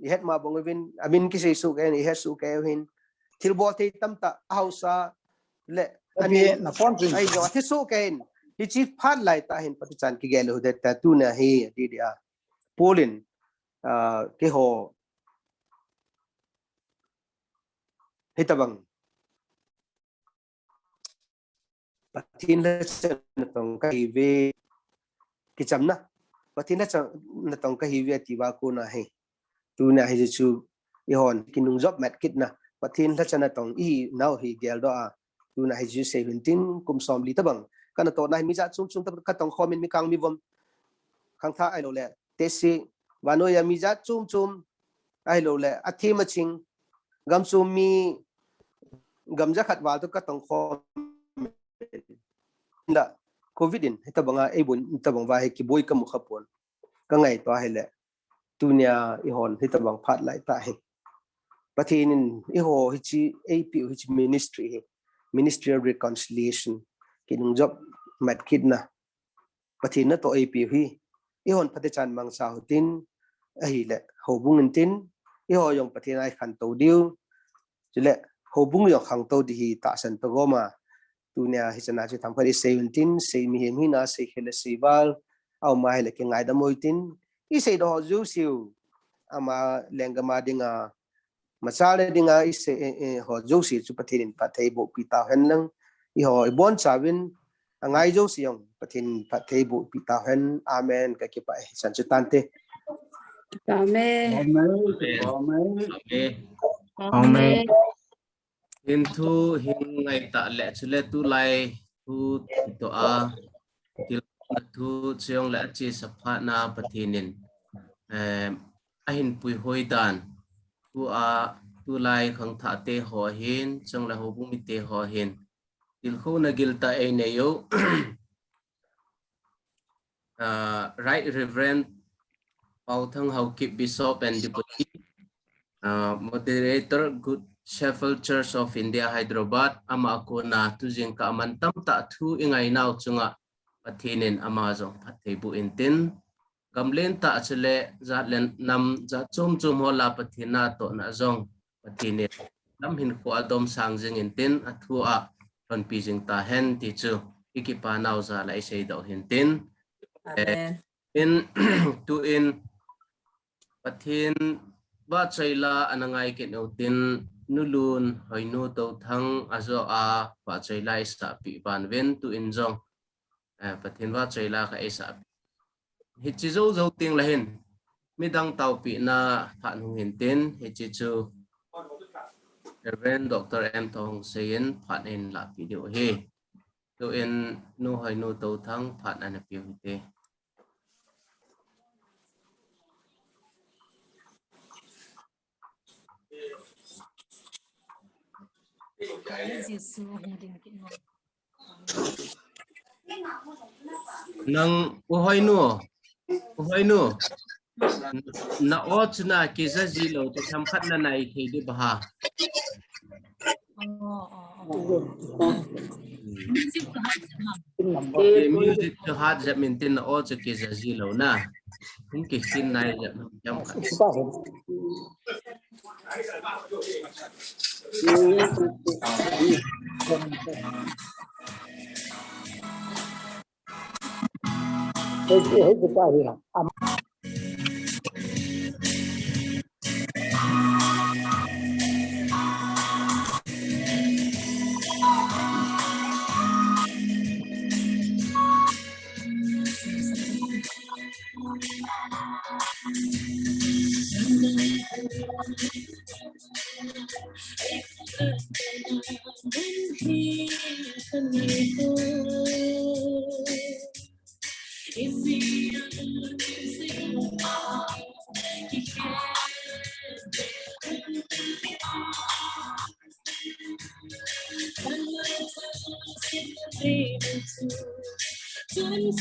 ihet ma bang uvin, amin kisei soh kei in, ihet soh kei uvin, thilbol thei tamtah, ahaosa le, amin, na phone chu. Ahi jong, athi soh kei in, hiche phat lai tah hin, phatechan kigel u hite tia tuna hi, ati dia. Paul in, ah, keiho, hitabang. Pathen lhacha natong kahiuve, kichamna. Pathen lhacha natong kahiuve ati va kona hi. Tuna hiche chu eihon kinungjop mat kitna. Pathen lhacha natong ihinau hi geldoh a. Tuna hiche chu sei u hintin kum somli tabang. Kanatohna hi mi jat chom chom tabang katong khom in mi kang mi vom. Khangthah ahilou le. Tehse, vannoi a mi jat chom chom. Ahilou le, athem aching, gamchom mi gam jakhat val toh katong khom. La, covid in, hitabanga, eibon, hitabang va hi kiboi kamu khapon. Kangaito ahile, tunia eihon, hitabang phat lai tah hi. Pathen in, eiho hiche, eipeh u hiche ministry hi. Ministry of Reconciliation. Kinungjop mat kitna. Pathen natoh eipeh u hi. Eihon phatechan mangcha u hitin, ahile, houbung in tin, eiho jong Pathen a ikhantou diu. Chule, houbung jong khangtou ding hi tahsan toh gom a. Tunia hichan a chu themkhat isei u hintin, sei mihem hina, sei khel le sei val, aum ahile kingaidam u hitin, isei doh ho jouseu. Ama lenggam a dinga, machal le dinga isei, eh, eh, ho jouse chu Pathen in phatthei boh pi tau hen lang. Eiho ibonchauvin angai jouse jong Pathen in phatthei boh pi tau hen. Amen. Kakipah e. Chan chu tante. Amen. Amen. Amen. Amen. Amen. Hin thu hin ngaitah le chule tulai thu toh a, thilna thu chule achesa phatna Pathen in, eh, ahin puihoi dan. Tua, tulai khangthah te ho hin, chule houbung mite ho hin, tilkhouna giltah einei u. Uh, Right Reverend Pauthang Haokip, Bishop and Deputy, uh, Moderator, Good Shepherd Church of India, Hyderabad, ama a kona tujingkah a man tamtah thu ingainau chunga Pathen in ama jong phatthei boh intin, gam lentah chule jat le nam jat chom chom ho lah a Pathen natohna jong Pathen in lam hinkho a domsang jing intin, athu a lhonpi jing tahen ti chu ikipa nau jal a isei doh hintin. Amen. Eh, in, tuin Pathen vahchoi la ana ngai kit u tin, Nu Lun Hoinu Touthang ajo a vahchoi la isahpeh ban uvin, tuin jong, eh, Pathen vahchoi la kha isahpeh. Hiche jou jou teng le hin, midang taopehna phat hung hintin, hiche chu Reverend Doctor M Thongse in phat ahin lahpeh diu ahi. Tuin Nu Hoinu Touthang phat ana peh u hite. Nang, U Hoinu, U Hoinu, na aw chu na kija ji lou, themkhat na nai thei ding bang ham? Oh, oh, oh. Music chu hat jep ham? Eh, music chu hat jep intin na aw chu kija ji lou na. Hung kikhin nai jep ham themkhat. Amen,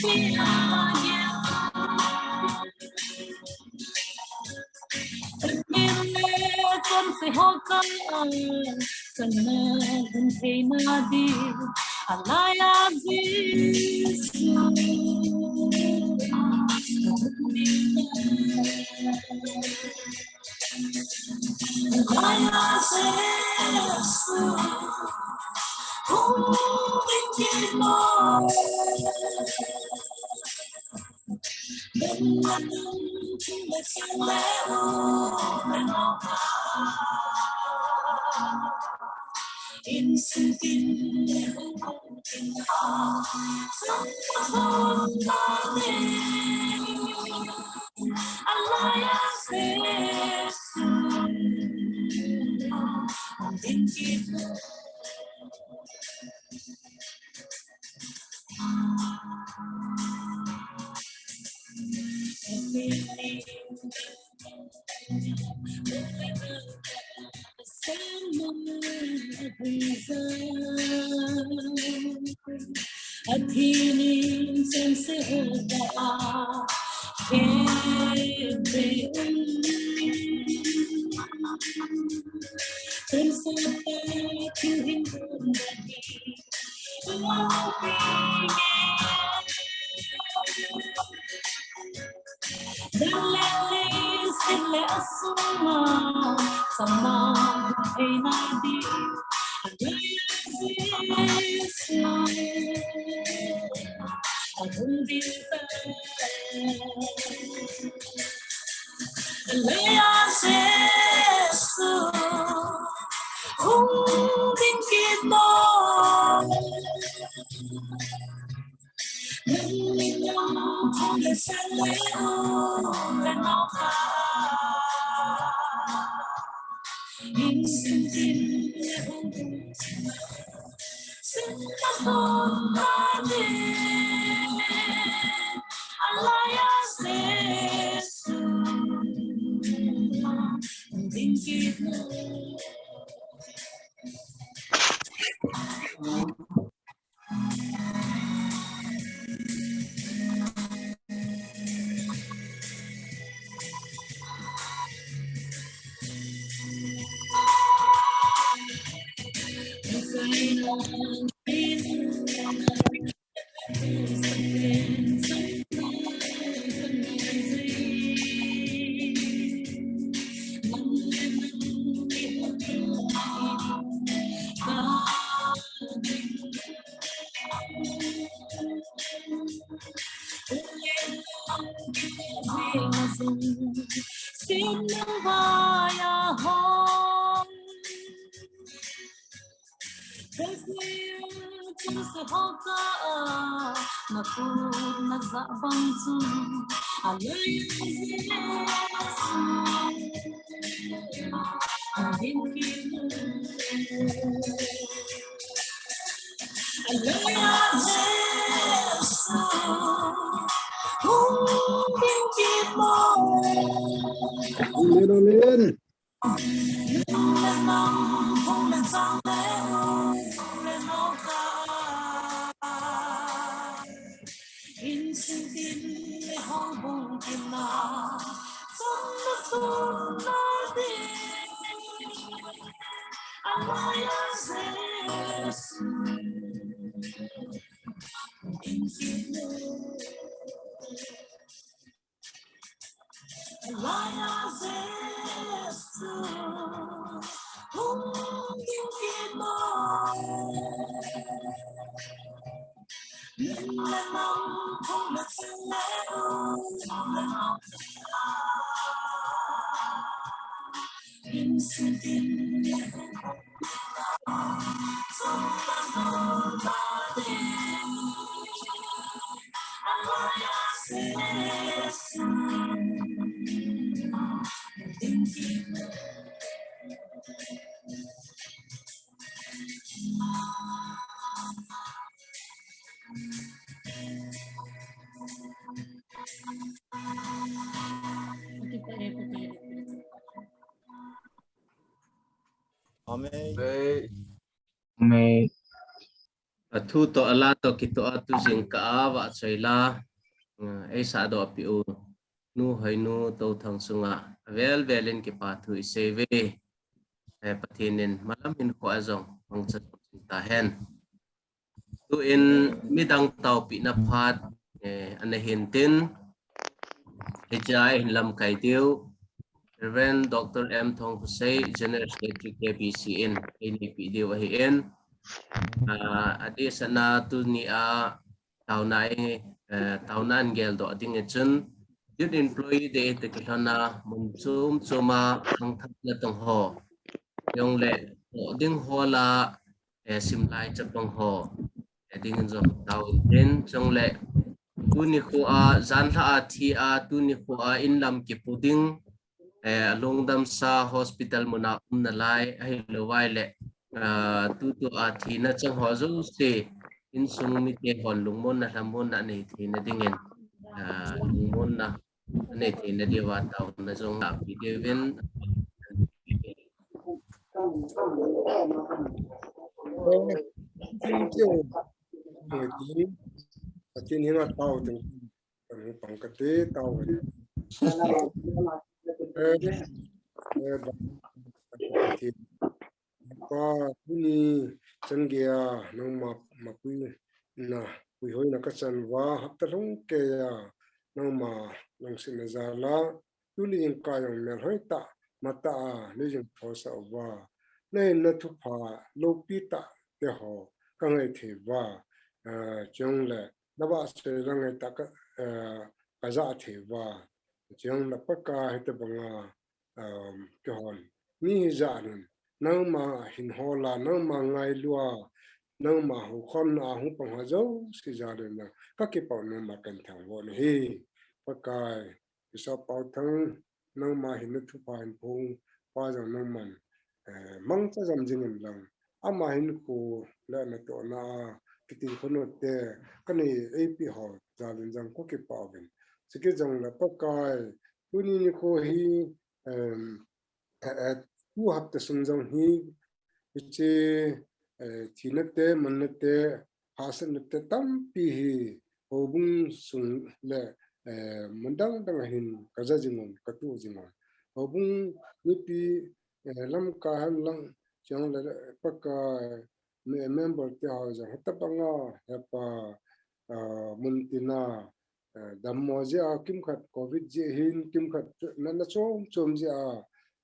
amen. Amen. Amen. Athu toh ala toh kitoh a tu jingkah a vahchoi la, eh, eisah doh peh u Nu Hoinu Touthang chunga avel vel in kipa thu isei uve. Eh, Pathen in malam hinkho a jong mangcha jing tahen. Tuin midang taopeh na phat, eh, ana hin tin, hiche a hin lamkai diu Reverend Doctor M Thongkhosei, General Secretary K B C in einei peh diu ahin, ah, adeh sahna tuni a taona, eh, taona in geldoh ding e chun, Youth Employee Day toh kilhon a mun chom chom a khangthah natong ho, jongle toh ding ho la, eh, simlai chapang ho, eh, ding in jong tao in tin, jongle tuni kho a, janlhah a thi a, tuni kho a inlam kipu ding, eh, alungdamsa hospital mun a um nalai, ahilou vai le, ah, tutu a thina chang ho jouse, insung mite hon lungmonna, lhamonna anei theina dingin, ah, lungmonna anei theina diuva taona jong lah peh diuvin. Thank you. Pathen henga tao ding. Kan hung pang kate, tao. Eh, eh, ba, Pathen. Pa, tuni chan geiya nangma, mapui na, puihoina kachan uva, hapta lhung keiya nangma lungsetna jal a, tuni jingkah jong melhoi tah, matah a, neijing thosah uva, nahinna thupha loupi tah te ho kangai thei uva, eh, chuleh navahchoi la ngai tah ka, eh, kajah thei uva, chuleh Pakai hitabanga, um, kihon mi hijat in, nangma hin hol a, nangma ngailu a, nangma houkhomna a hung pang ho jouse jal in kakipah u, nangma kahin thangvah u ahi. Pakai, Bishop Paothang, nangma hinna thupha hin phong pa jong nangman, eh, mangcha jam jing in lang, ama hinkho le natohna a kitilkhouna te kanei eipeh ho jal in jong kakipah uvin. Chukit jongle Pakai, tuni nikho hi, em, eh, eh, tu hapta sung jong hi, hiche, eh, thina te, manna te, hahsatna te tampi hi houbung sung le, eh, mun dang dang a hin kaja jing un, katoh jing un. Houbung mipi, eh, lamkai hen lang, chuleh Pakai, me-, member te ho jong hitabanga, hepa, ah, muntina, eh, dammo jeh a, kimkhat covid jeh hin, kimkhat natna chom chom jeh a,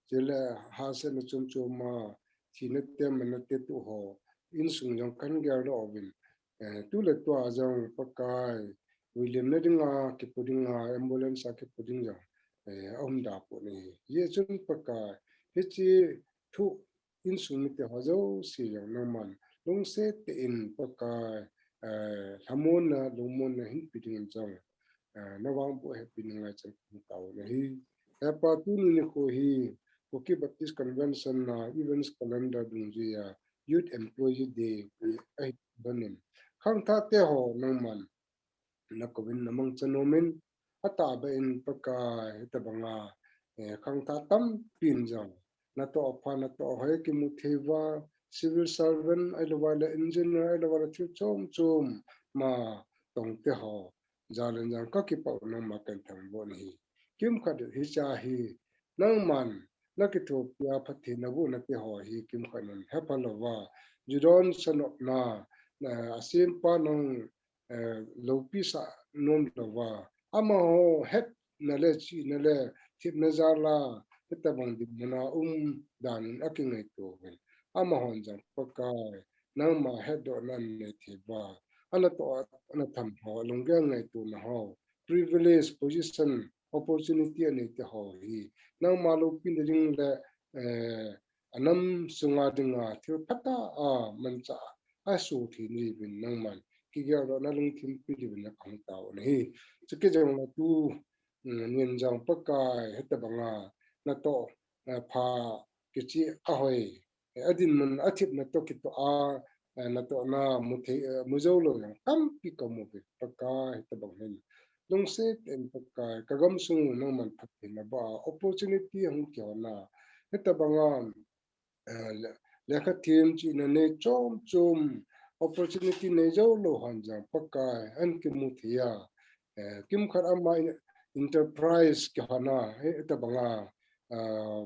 chuleh hahsatna chom chom a, thina te, manna te toh ho, insung jong kahin geldoh uvin. Eh, tuletua jong Pakai, William na dinga kipu dinga, ambulance a kipu ding jong, eh, aum da pon ahi. Hijeh chun Pakai, hiche thu insung mite ho jouse jong nangman lungset tah in Pakai, eh, lhamonna, lungmonna hinpe dingin jong, eh, navangboh hepina ngai chan kahung tao u ahi. Hepa, tuni nikho hi Kuki Baptist Convention na events calendar dungjuiya Youth Employee Day ahi lhonin, khangthah te ho nangman nakouvin namangcha nomin, atahbeh in Pakai hitabanga, eh, khangthah tampin jong, natoh pha, natoh hoi kimu thei uva, civil servant, ahilou vai le engineer, ahilou vai le thil chom chom ma tong te ho jal in jong kakipah u, nangma kahin thangvah u ahi. Kimkhat hiche a hi, nangman nakithopi a phatthei naboh nate ho hi kimkhat in hepha louva, judon sanopna, eh, asempa nang, eh, loupi sah nom louva, amaho hetna le chihna le thepna jal a, hitabang dinmun a um dan in akingaito uvin. Amahon jong Pakai, nangma hetdohna anei thei uva, anatoh, anatham ho, alunggel ngaitona ho, privilege, position, opportunity anei te ho hi, nangma loupina ding le, eh, anam sunga dinga thil phatah a manchah a asoh thei nahiuvin, nangman kigeldohna lungthim pe diuvin nakahung tao u ahi. Chukit jongle tu, mm, nin jong Pakai, hitabanga natoh, eh, pha kicheh kahoi, eh, adinmun athepna toh kitoh a, eh, natohna mu thei, eh, mu jou lou jong tampi kamu uve Pakai, hitabang hin lungset in Pakai, kagamsung u nangman phatthei naboh a, opportunity hung kihona, hitabanga, eh, le-, lekha them chihna nei chom chom, opportunity nei jou lou hon jong Pakai ahin kimu thei a, eh, kimkhat ama in-, enterprise kihona, eh, hitabanga, ah,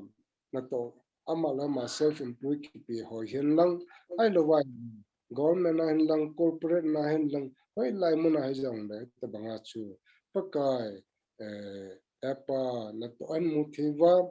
natoh ama le ama self employed kipe ho hihen lang, ahilouleh government a hihen lang, corporate na hihen lang, hoilai mun a hijongle hitabanga chu Pakai, eh, hepa natoh ahin mu thei uva,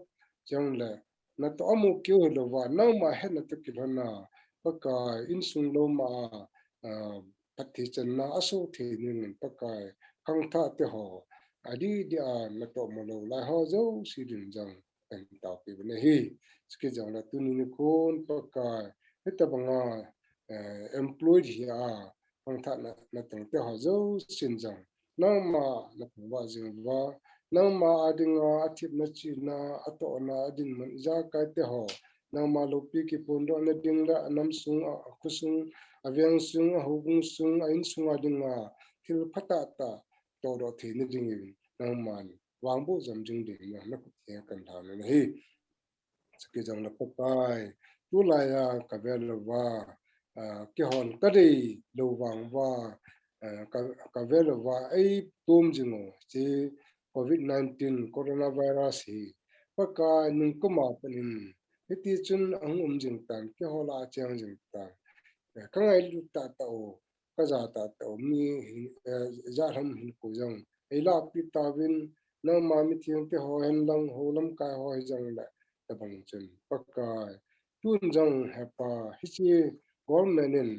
chule natoh amu keu hilouva, nangma hetna toh kilhona, Pakai insung lou ma a, ah, phatthei channa asoh thei dingin Pakai khangthah teho, adeh deh a natoh mu lou lai ho jouse ding jong kahin taopi uvin ahi. Chukit jongle tuni nikhon Pakai hitabanga, eh, employed hi a, khangthah na, natong teho jousen jong nangma nathangvah jing uva, nangma a dinga athepna chihna, atohna, adinmun ijakai teho, nangma loupi kiphondohna ding le anam sung, a, akhosung, aveng sung, ahoubung sung, a insung a dinga thil phatah tah tohdoh theina dingin nangman vangboh jom jing dingin nakhut theng kahin lhan ahi. Chukit jongle Pakai, tulai a kavel uva, ah, kihon kadei lou vang uva, ah, ka, kavel uva eitom jing u hiche covid nineteen coronavirus hi Pakai nungkum a pat in hiti chun ahung um jing tan, keiho lah a cheng jing tan. Eh, kangailut tahtah u, kaja tahtah u, mi hin, eh, jalham hinkho jong eilahpeh tauvin, nangma mitheng teho hihen lang, hou lamkai ho hijongle, tabang chun Pakai, tun jong hepa, hiche government in,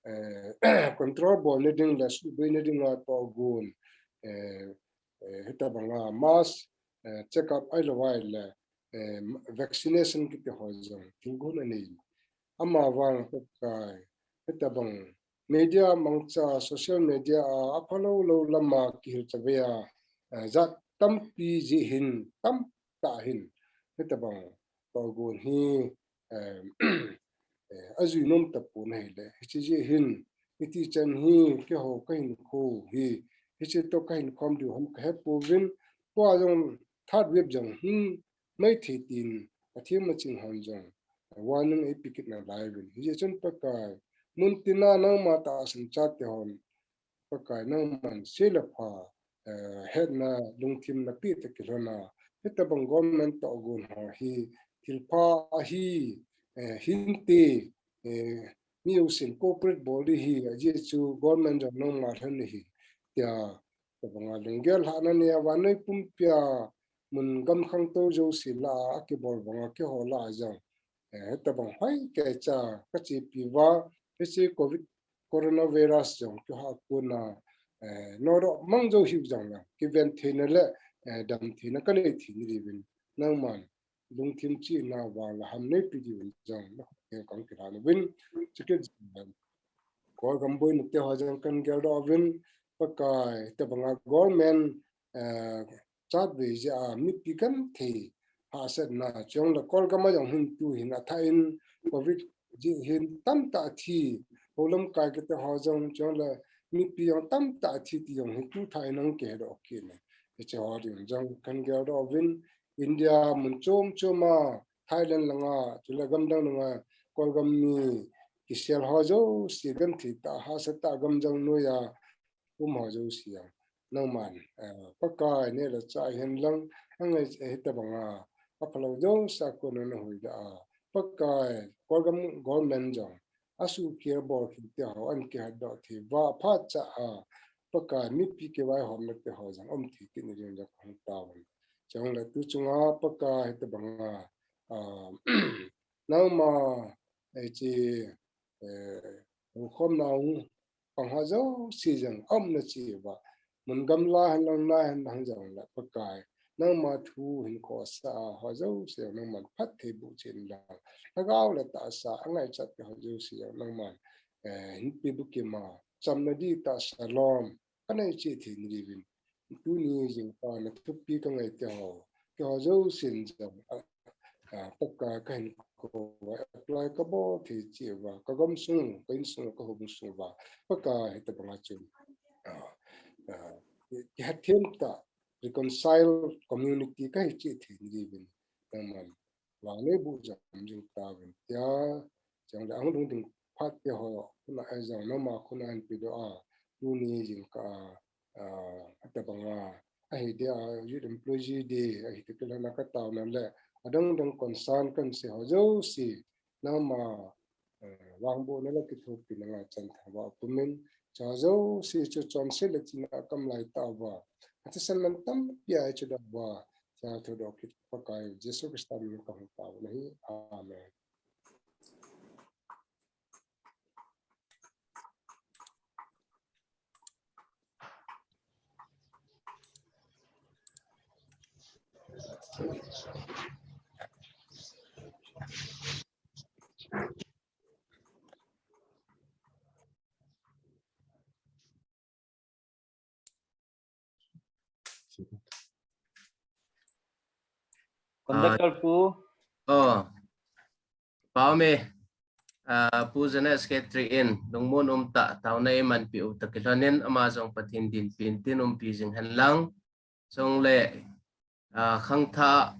eh, control bolna ding le suhboina dinga tohgon, eh, eh, hitabanga mass, eh, check up ahilouleh, eh, vaccination kiti ho jong thilgon anei. Amavang Pakai, hitabang media mangcha, social media a, aphalou lou lama kihil chavei a, eh, jat tampi jeh hin, tamtah hin, hitabang tohgon hi, eh, eh, ajui nom tapon ahile, hiche jeh hin, hiti chan hi, keiho kahinkho hi, hiche toh kahinkhom diu ham kahepouvin, tua jong third wave jong hung mai thei tin, athem aching hon jong warning eipe kit nalai uvin. Hijeh chun Pakai, mun tina nangma tahsan chate hon, Pakai nangman sei le pha, eh, hetna lungthim napeh toh kilhona, hitabang government tohgon ho hi, thilpha ahi, eh, hinte, eh, mi jousen cooperate bol ding ahi, ajeh chu government jong nangma lhon ahi, tia, tabanga lunggel lhahna neiya vannoi pumpia mun gam khangtou jouse lah a, akibol banga keiho lah a jong, eh, tabang hoi keicha kachepi uva, hiche covid coronavirus jong kihah kona, eh, nodoh mang jou hiu jongle, kiven theina le, eh, dam theina kanei theina diuvin, nangman lungthim chihna vang le ham neipe diuvin jong nakhut theng kahin kilhan uvin, chukit jongle Kolgam boina teho jong kahin geldoh uvin, Pakai, tabanga government, eh, chatvei jeh a mipi genthei hahsatna, chule Kolgam a jong hin tu hin athah in covid jeh hin tamtah thi, hou lamkai kiti ho jong, chule mipi jong tamtah thi ti jong hi tu thah in ahung kihedoh kit in. Hiche ho ding jong kahin geldoh uvin, India mun chom chom a, Thailand langa, chule gamdang langa, Kolgam mi kisel ho jouse, genthei tah, hahsa tah, gamjang noiya um ho jouse a, nangman, eh, Pakai, neh le chah hihen lang, angai, eh, hitabanga aphalou jouse a kona nahuhdoh a, Pakai, Kolgam government jong asuhkhel bolkhel teho ahin kihetdoh thei uva, aphat cha a, Pakai, mipi kivaihomna teho jong um thei kit na ding jong kahung taovin. Chule tu chunga Pakai, hitabanga, ah, nangma, eh, hiche, eh, houkhomna hung pang ho jouse jong aumna cheh uva, mun gamla hen lang, na hen lang jongle Pakai, nangma thu hin khohsah a ho jouse jong nangman phattheiboh cheh in lang, lhagao le tahsa angaichat teho jouse jong nangman, eh, hinpe bukim a, chamna ding tahsa lom kanei cheh theina diuvin, tuni jingkah a thupi kangai teho, keiho jousen jong, a, a, Pakai, kahinkho a apply kabol thei cheh uva, kagamsung, ka insung, kahoubung sung uva, Pakai, hitabanga chun, a, a, kihethem tah, reconcile community kahi cheh theina diuvin, nangman vang neiboh jom jing tauvin tia, chule ahung lhung ding phat te ho khun a jong nangma khun a hin pedoh a, tuni jingkah a, ah, atabang a, ahi dia, youth employee day, ahi te kilhon a kataona le, adang dang concern kahin sei ho jouse, nangma, eh, vangbohna le kithopina nga chan thangvah pumin, cha jouse chu chonset le china akam lai tauva, athisan man tampi a ichudah uva, cha thodoh kit Pakai Jesu Christa min in kahung taona ahi. Amen. Conductor pu. Oh. Pau me. Ah, Pu General Secretary in, lungmon umtah, taona eimanpi u toh kilhonin, ama jong Pathen dinpi in tin umpi jing hen lang. Chule, ah, khangthah,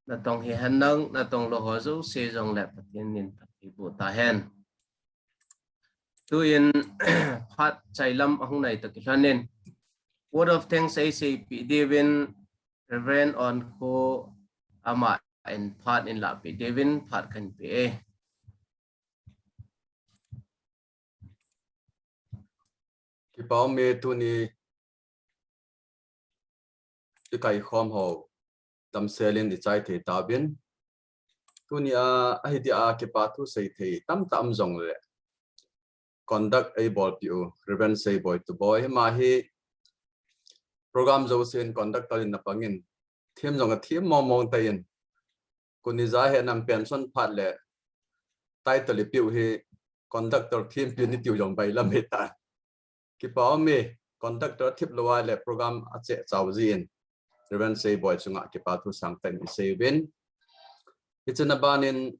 natong hi hen lang, natong lou ho jouse jongle Pathen in phatthei boh tahen. Tuin, phat chailam ahung nai toh kilhonin, word of thanks eiseipeh diuvin, Reverend Onkho, ama in phat in lahpeh diuvin, phat kahin pe e. Kipa um e, tuni ikaikhom ho damsel in ichai thei tauvin. Tuni a, ahi dia kipa thu sei thei tamtah um jongle, conduct eibolpeh u Reverend Seiboi Tuboi, ama hi program jousen conductor in ana pangin, them jong athem mong mong tan, kuni ja hi ana pension phat le title ipeh u hi conductor thempi in itiu jong bailam hitan. Kipa um e, conductor thip lou a le program acheh chau jin, Reverend Seiboi chunga kipa thu sangtah in isei uvin. Hiche na ban in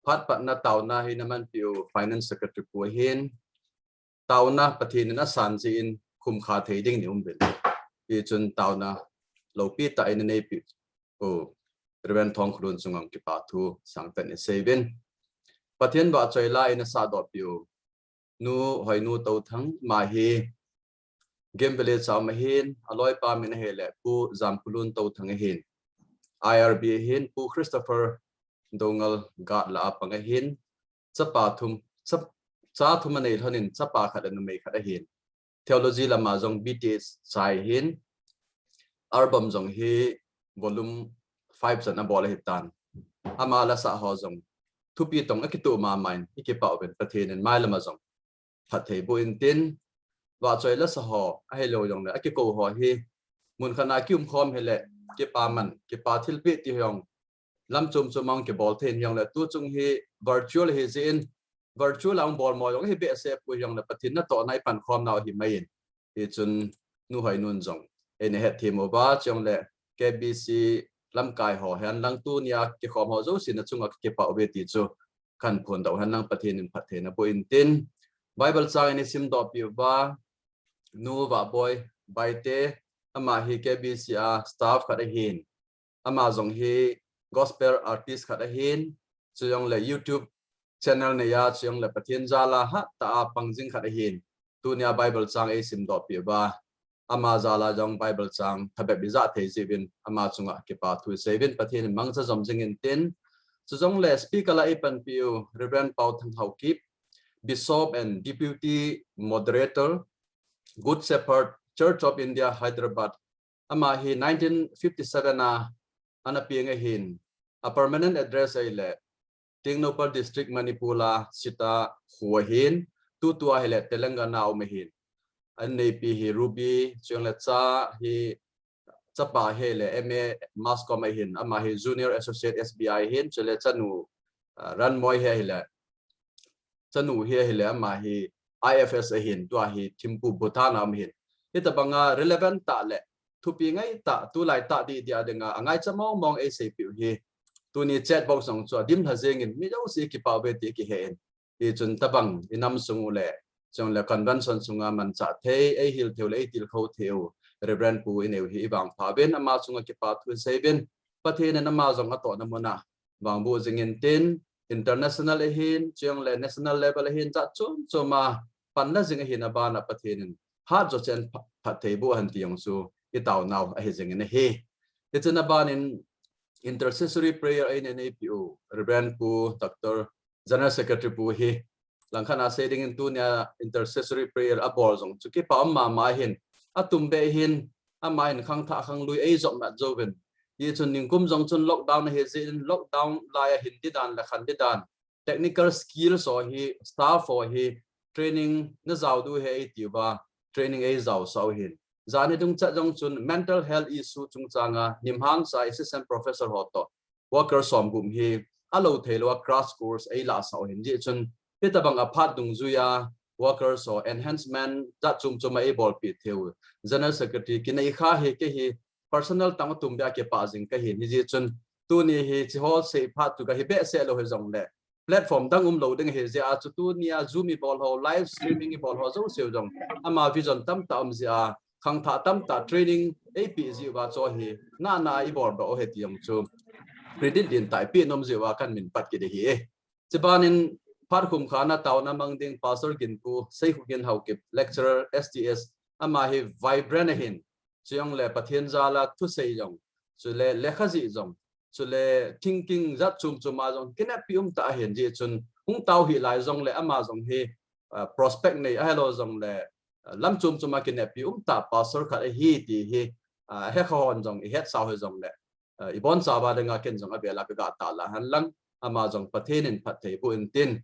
phat patna taona hi namanpeh u Finance Secretary pu ahin, taona Pathen in asan jeh in khumkha thei ding in ium uvin. Hichun taona loupi tah in eineipeh u Reverend Thongkholun chunga kipa thu sangtah in isei uvin. Pathen vahchoi la in asahdoh peh u Nu Hoinu Touthang, ama hi Game Village a um ahin, aloipa min ahile Pu Jamkholun Touthang ahin. I R B ahin, Pu Christopher Doungel Guard lah a pang ahin. Chapa thum, cha, cha thum anei lhonin, chapa khat le numei khat ahin. Theology lama jong B Th chai ahin. Album jong hi volume five chan abol ahitan. Ama lasah ho jong thupi tong akitoh mama in, ikipah uvin, Pathen in mailama jong phatthei boh intin, vahchoi lasa ho, ahilou jongle akikou ho hi, mun khat a kium khom hile, kipa man, kipa thilpeh ti jong lam chom chom a hung kibol thei in, hijongle tuchung hi virtual ahi jeh in, virtual a hung bol mo jong hi behseh poi, hijongle Pathen natohna ipan khom nau ahi mai in. Hichun Nu Hoinun jong eina hetthem uva, chujongle K B C lamkai ho hen lang, tunia kikhom ho jouse nachunga kakipah uve ti chu kahin phondoh hen lang, Pathen in phattheina boh intin. Bible chang in eisimdoh peh uva, Nu Vahboi Baite, ama hi K B C a staff khat ahin. Ama jong hi gospel artist khat ahin, chujongle YouTube channel neiya, chujongle Pathen jal a hatah a pang jing khat ahin. Tunia Bible chang eisimdoh peh uva, ama jal a jong Bible chang thabep ijah thei jeh uvin, ama chunga kipa thu isei uvin, Pathen in mangcha jom jing intin. Chujongle speaker lah a eipanpeh u Reverend Paothang Haokip, Bishop and Deputy Moderator, Good Shepherd Church of India, Hyderabad. Ama hi nineteen fifty-seven a ana peng ahin, a permanent address ahile Tengnoupal District, Manipur a Sita kho ahin, tutua hile Telangana a um ahin. Anneipi hi Ruby, chujongle cha hi, chapa hile M A Mass Com ahin, ama hi Junior Associate S B I ahin, chule chanu, ah, Ranmoi hi ahile, chanu hi ahile, ama hi I F S ahin, tua hi Thimphu, Bhutan a um ahin. Hitabanga relevant tah le thupi ngai tah, tulai tah didi a dinga angaicha mong mong eiseipeh u hi, tuni chat box jong chu adim lha jeng in, mi jouse kipah uve ti kihe in. Hichun tabang inam sung u le, chujongle convention sunga manchah thei, eihil thei u le eitilkhou thei u Reverend pu inei u hi ivangpha uvin, ama chunga kipa thu isei uvin, Pathen in ama jong atohna mun a vangboh jing intin, international ahin, chujongle national level ahin, jat chom chom a panla jing ahin, abana Pathen in hat jo chen pha-, phattheiboh hen ti jong chu itaonau ahi jingin ahi. Hichun abanin intercessory prayer eina neipeh u Reverend Pu, Doctor General Secretary Pu hi langkhat a sei dingin tunia intercessory prayer abol jong chu kipa um mama hin, atumbeh hin, ama hin khangthah khanglui eijop mat jouvin. Hichun ningkum jong chun lockdown ahi jeh in, lockdown lai a hin didan le khan didan, technical skills ho hi, staff ho hi, training najao diu ahi atiuva, training eijaosah u hin. Jan hi dungchat jong chun mental health issue chungchanga nimhangsa assistant professor ho toh worker somgup hi alou theilou a crash course eilahsah u hin. Hijeh chun hitobang a phat dungjuia workers ho enhancement jat chom chom a eibolpeh theiu General Secretary kinei kha hi kei hi personal tang atumbeh a kipah jing kahin. Hijeh chun tuni hi hiche ho sei phat chu kahi behseh lou hijongle platform dang umlou ding ahi jeh a chu tunia Zoom ibol ho, live streaming ibol ho jouseu jong ama vision tamtah um jeh a, khangthah tamtah training eipeh jeh uva chu hi nana a iboldoh u ahi ti jong chu credit dintah ipeh nom jeh uva kamin pat kit ahi e. Chubanin phat khumkhana taona mang ding Pastor Ginpu, Seikhogin Haokip, lecturer, S T S, ama hi vibrant ahin, chujongle Pathen jal a thusei jong, chule lekha jih jong, chule thinking jat chom chom a jong kineppi umtah ahin, hijeh chun hung tao hih lai jongle ama jong hi, ah, prospect nei ahilou jongle, ah, lam chom chom a kineppi umtah pastor khat ahi ti hi, ah, hekha hon jong ihetsau hijongle, ah, ibonchauva dinga ken jong avel a kaga tahlang henlang, ama jong Pathen in phattheiboh intin.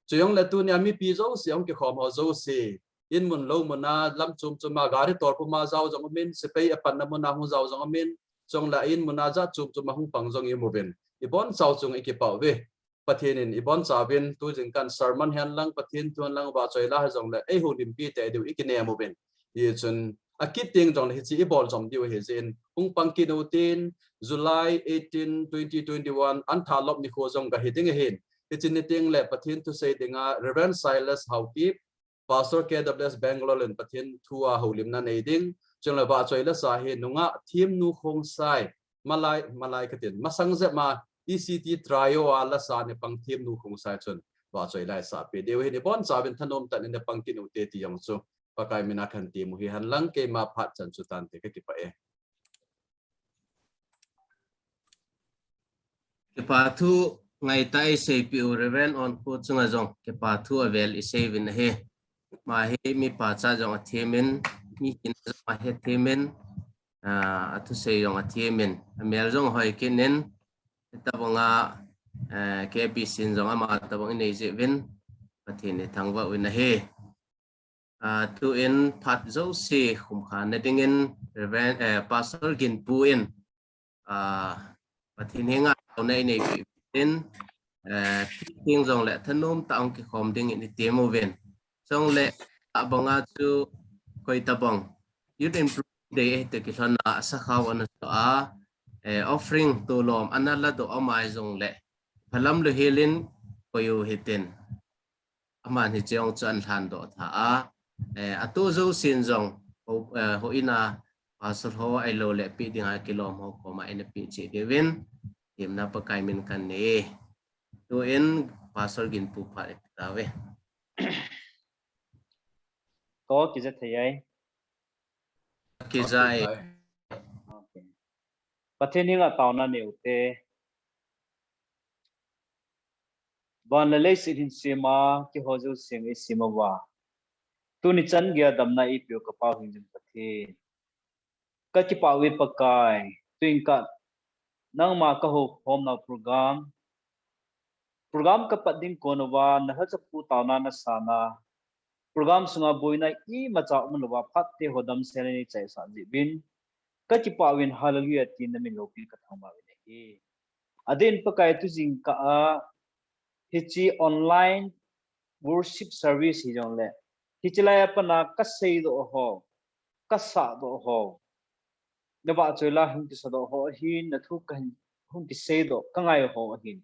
Chujongle tunia mipi jouse, hung kikhom ho jouse, in mun lou mun a, lam chom chom a gari tol puma jao jong umin, sepai apanna mun a hung jao jong umin, chujongle in mun a jat chom chom a hung pang jong iumuvin, ibonchau chunga ikipah uve. Pathen in ibonchauvin tu jingkah sermon henlang, Pathen thu henlang, vahchoi la hijongle eihoulimpi tei diu ikinem uvin. Hichun akit teng jongle hiche ibol jom diu ahi jeh in, hung pang kit utin, July eighteen, twenty twenty-one, an thalop nikho jong kahi ding ahin. Hiche ni tengle Pathen thusei dinga Reverend Silas Haokip, Pastor K W S Bangalore in Pathen thu a houlimna nei ding. Chujongle vahchoi lasa hi nungah Themnu Khongsai, malai, malai katin, masang jep ma E C T trio a lasa ni pang Themnu Khongsai chun vahchoi la isah peh diu ahin, ibonchauvin thanom tah in napang kit ute ti jong chu Pakai mina kahin temu hi henlang, keima phat chan chu tante, kakipah e. Kipa thu ngaitah a iseipeh u Reverend Onkho chunga jong kipa thu avel isei uvin ahi. Ama hi mi pachat jong athemin, mi hina jong ahethemin, ah, athusei jong athemin, amel jong hoi kit in, hitobanga, eh, K B C in jong ama tobang inei jeh uvin Pathen ithangvah uvin ahi. Ah, tuin phat jouse khumkhana dingin Reverend, eh, Pastor Ginpu in, ah, Pathen henga taona inei peh in, eh, thusei jongle thanom tah a hung kikhom dingin item uvin. Chujongle abanga chu koi tobang Youth Employee Day ahi toh kilhon a sakhao ana soh a, eh, offering tolom ana ladoh a um jongle phalam lou helin koi u hitin. Aman hiche jong chu ahin lhandoh tha a, eh, atoh jousen jong, ho, eh, houin a pastor ho ahilouleh peh dinga kilom ho koma eina peh cheh diuvin, themna Pakai min kanei e. Tuin Pastor Ginpu phat ipe tauve. Ko kija thei ai. Kija e. Okay. Pathen henga taona neiute. Van le leiset hinsema, keiho jouse eisema uva, tuni chan geiya damna eipeu ka Pa hingjing Pathen, ka kipah uve Pakai. Tuin ka, nangma ka houkhomna program, program ka pat ding kon uva, na lhachapu taona na sana, program sunga boina imacha umlouva, phat te ho damsel a nei chaisah jeh uvin, ka kipah uvin, Hallelujah tin na min loupi ka thangvah uvin ahi. Adeh in Pakai, tu jingkah a hiche online worship service hijongle, hiche laiya pat a ka seidoh ho, ka sahdoh ho, na vahchoi la hung kisadoh ho ahin, na thu ka hin, hung kiseidoh, ka ngai ho ahin.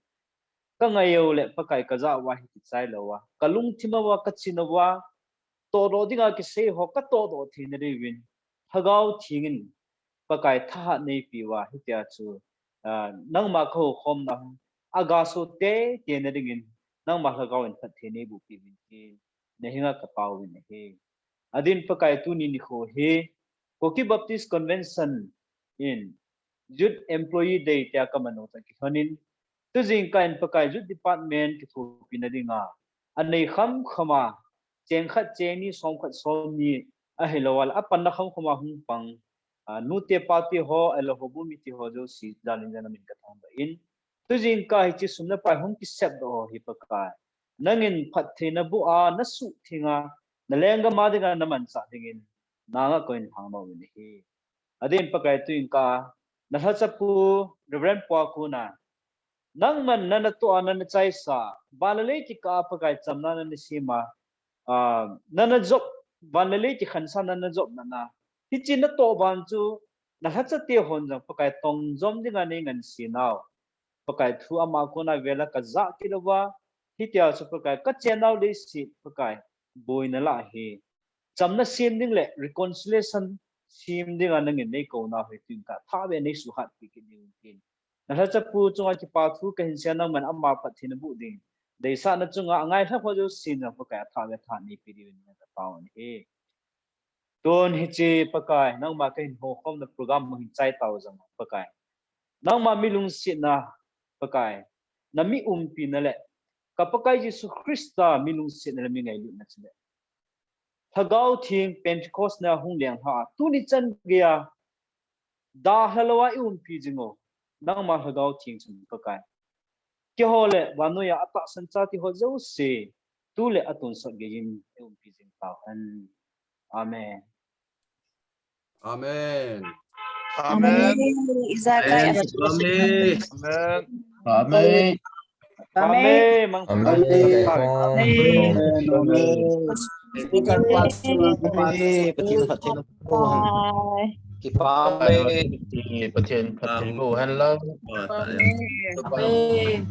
Ka ngai uleh Pakai, ka jah uva hi kichai louva, ka lungthim uva, ka chin uva, tohdoh dinga kisei ho ka tohdoh theina diuvin, Lhagao Theng in Pakai thahat neipe uva, hitia chu, ah, nangma ka houkhomna, aga so teitei na dingin nangma Lhagao in phatthei neiboh piuvin tin nahenga katao uvin ahi. Adin Pakai, tuni nikho hi Kuki Baptist Convention in Youth Employee Day tia kamanu tah kilhonin, tujingkah in Pakai Youth Department kithopi na dinga anei khamkhama cheng khat cheng ni, som khat som ni, ahilouleh apanna khamkhama hung pang, ah, nute pate ho, ahilouleh houbung mite ho jouse jalin jana min kathangvah in, tujingkah hiche sum le pai hung kisepdoh ho hi Pakai, nangin phatthei naboh a, nasuhtheng a, nalenggam a dinga namanchah dingin nanga kahin lhangnom uvin ahi. Adin Pakai, tujingkah nalhachapu Reverend Pu a kona nangman nana toh a, nana chaisa, van le lei kikah a Pakai chamna nana sem a, ah, nana jop, van le lei kikhansa nana jop nana, hiche natoh ban chu nalhachate hon jong Pakai tongjom dinga neingansei nau, Pakai thu ama kona vela kajah kit uva, hitia chu Pakai kachen nau leiset Pakai boina lah hi chamna sem ding le reconciliation sem dinga nangin neikou nau hi tujingkah thah ve neisuhhat pi kit diu tin, nalhachapu chunga kipa thu kahin sei a, nangman ama phatthei naboh ding, deisahna chunga angailha ho jousen jong Pakai athah ve thahat neipe diuvin katao ahi. Tun hiche Pakai, nangma kahin houkhomna program hung hin chai tau jong Pakai, nangma mi lungsetna Pakai, nami umpina le ka Pakai Jesu Christa mi lungsetna le mi ngailutna chule Lhagao Theng Pentecost na hung lenglha a tuni chan geiya dalha louva i umpi jing u, nangma Lhagao Theng chun Pakai, keiho le vannoi a atahsan chate ho jouse tu le atonsot geiyin i umpi jing tauhen. Amen. Amen. Amen. Amen. Ijakai Amen. Amen. Amen. Amen. Mang- Amen. Amen. Amen. Amen. Amen. Amen. Amen. Amen. Amen. Kipa Amen. Pathen phattheiboh hen lang. Amen. Amen.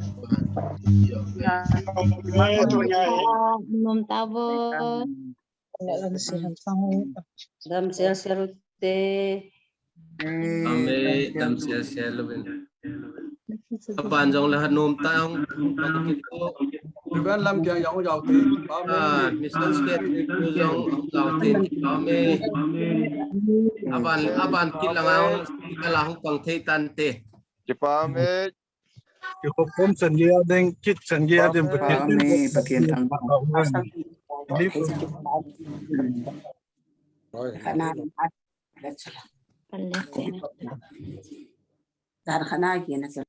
Nom tauvo. Damsel sel te. Amen. Damsel sel uvin. Aban jong le hat nom tang. Reverend Lamkiang jong jao te. Amen. Ah, Mister Skate jong jao te. Amen. Aban, aban kit lang ang, kit lang pang thei tante. Kipa Amen. Kikhopkhom chan geiya ding, kit chan geiya ding, Pathen. Amen. Pathen thangvah. Khana. Khana.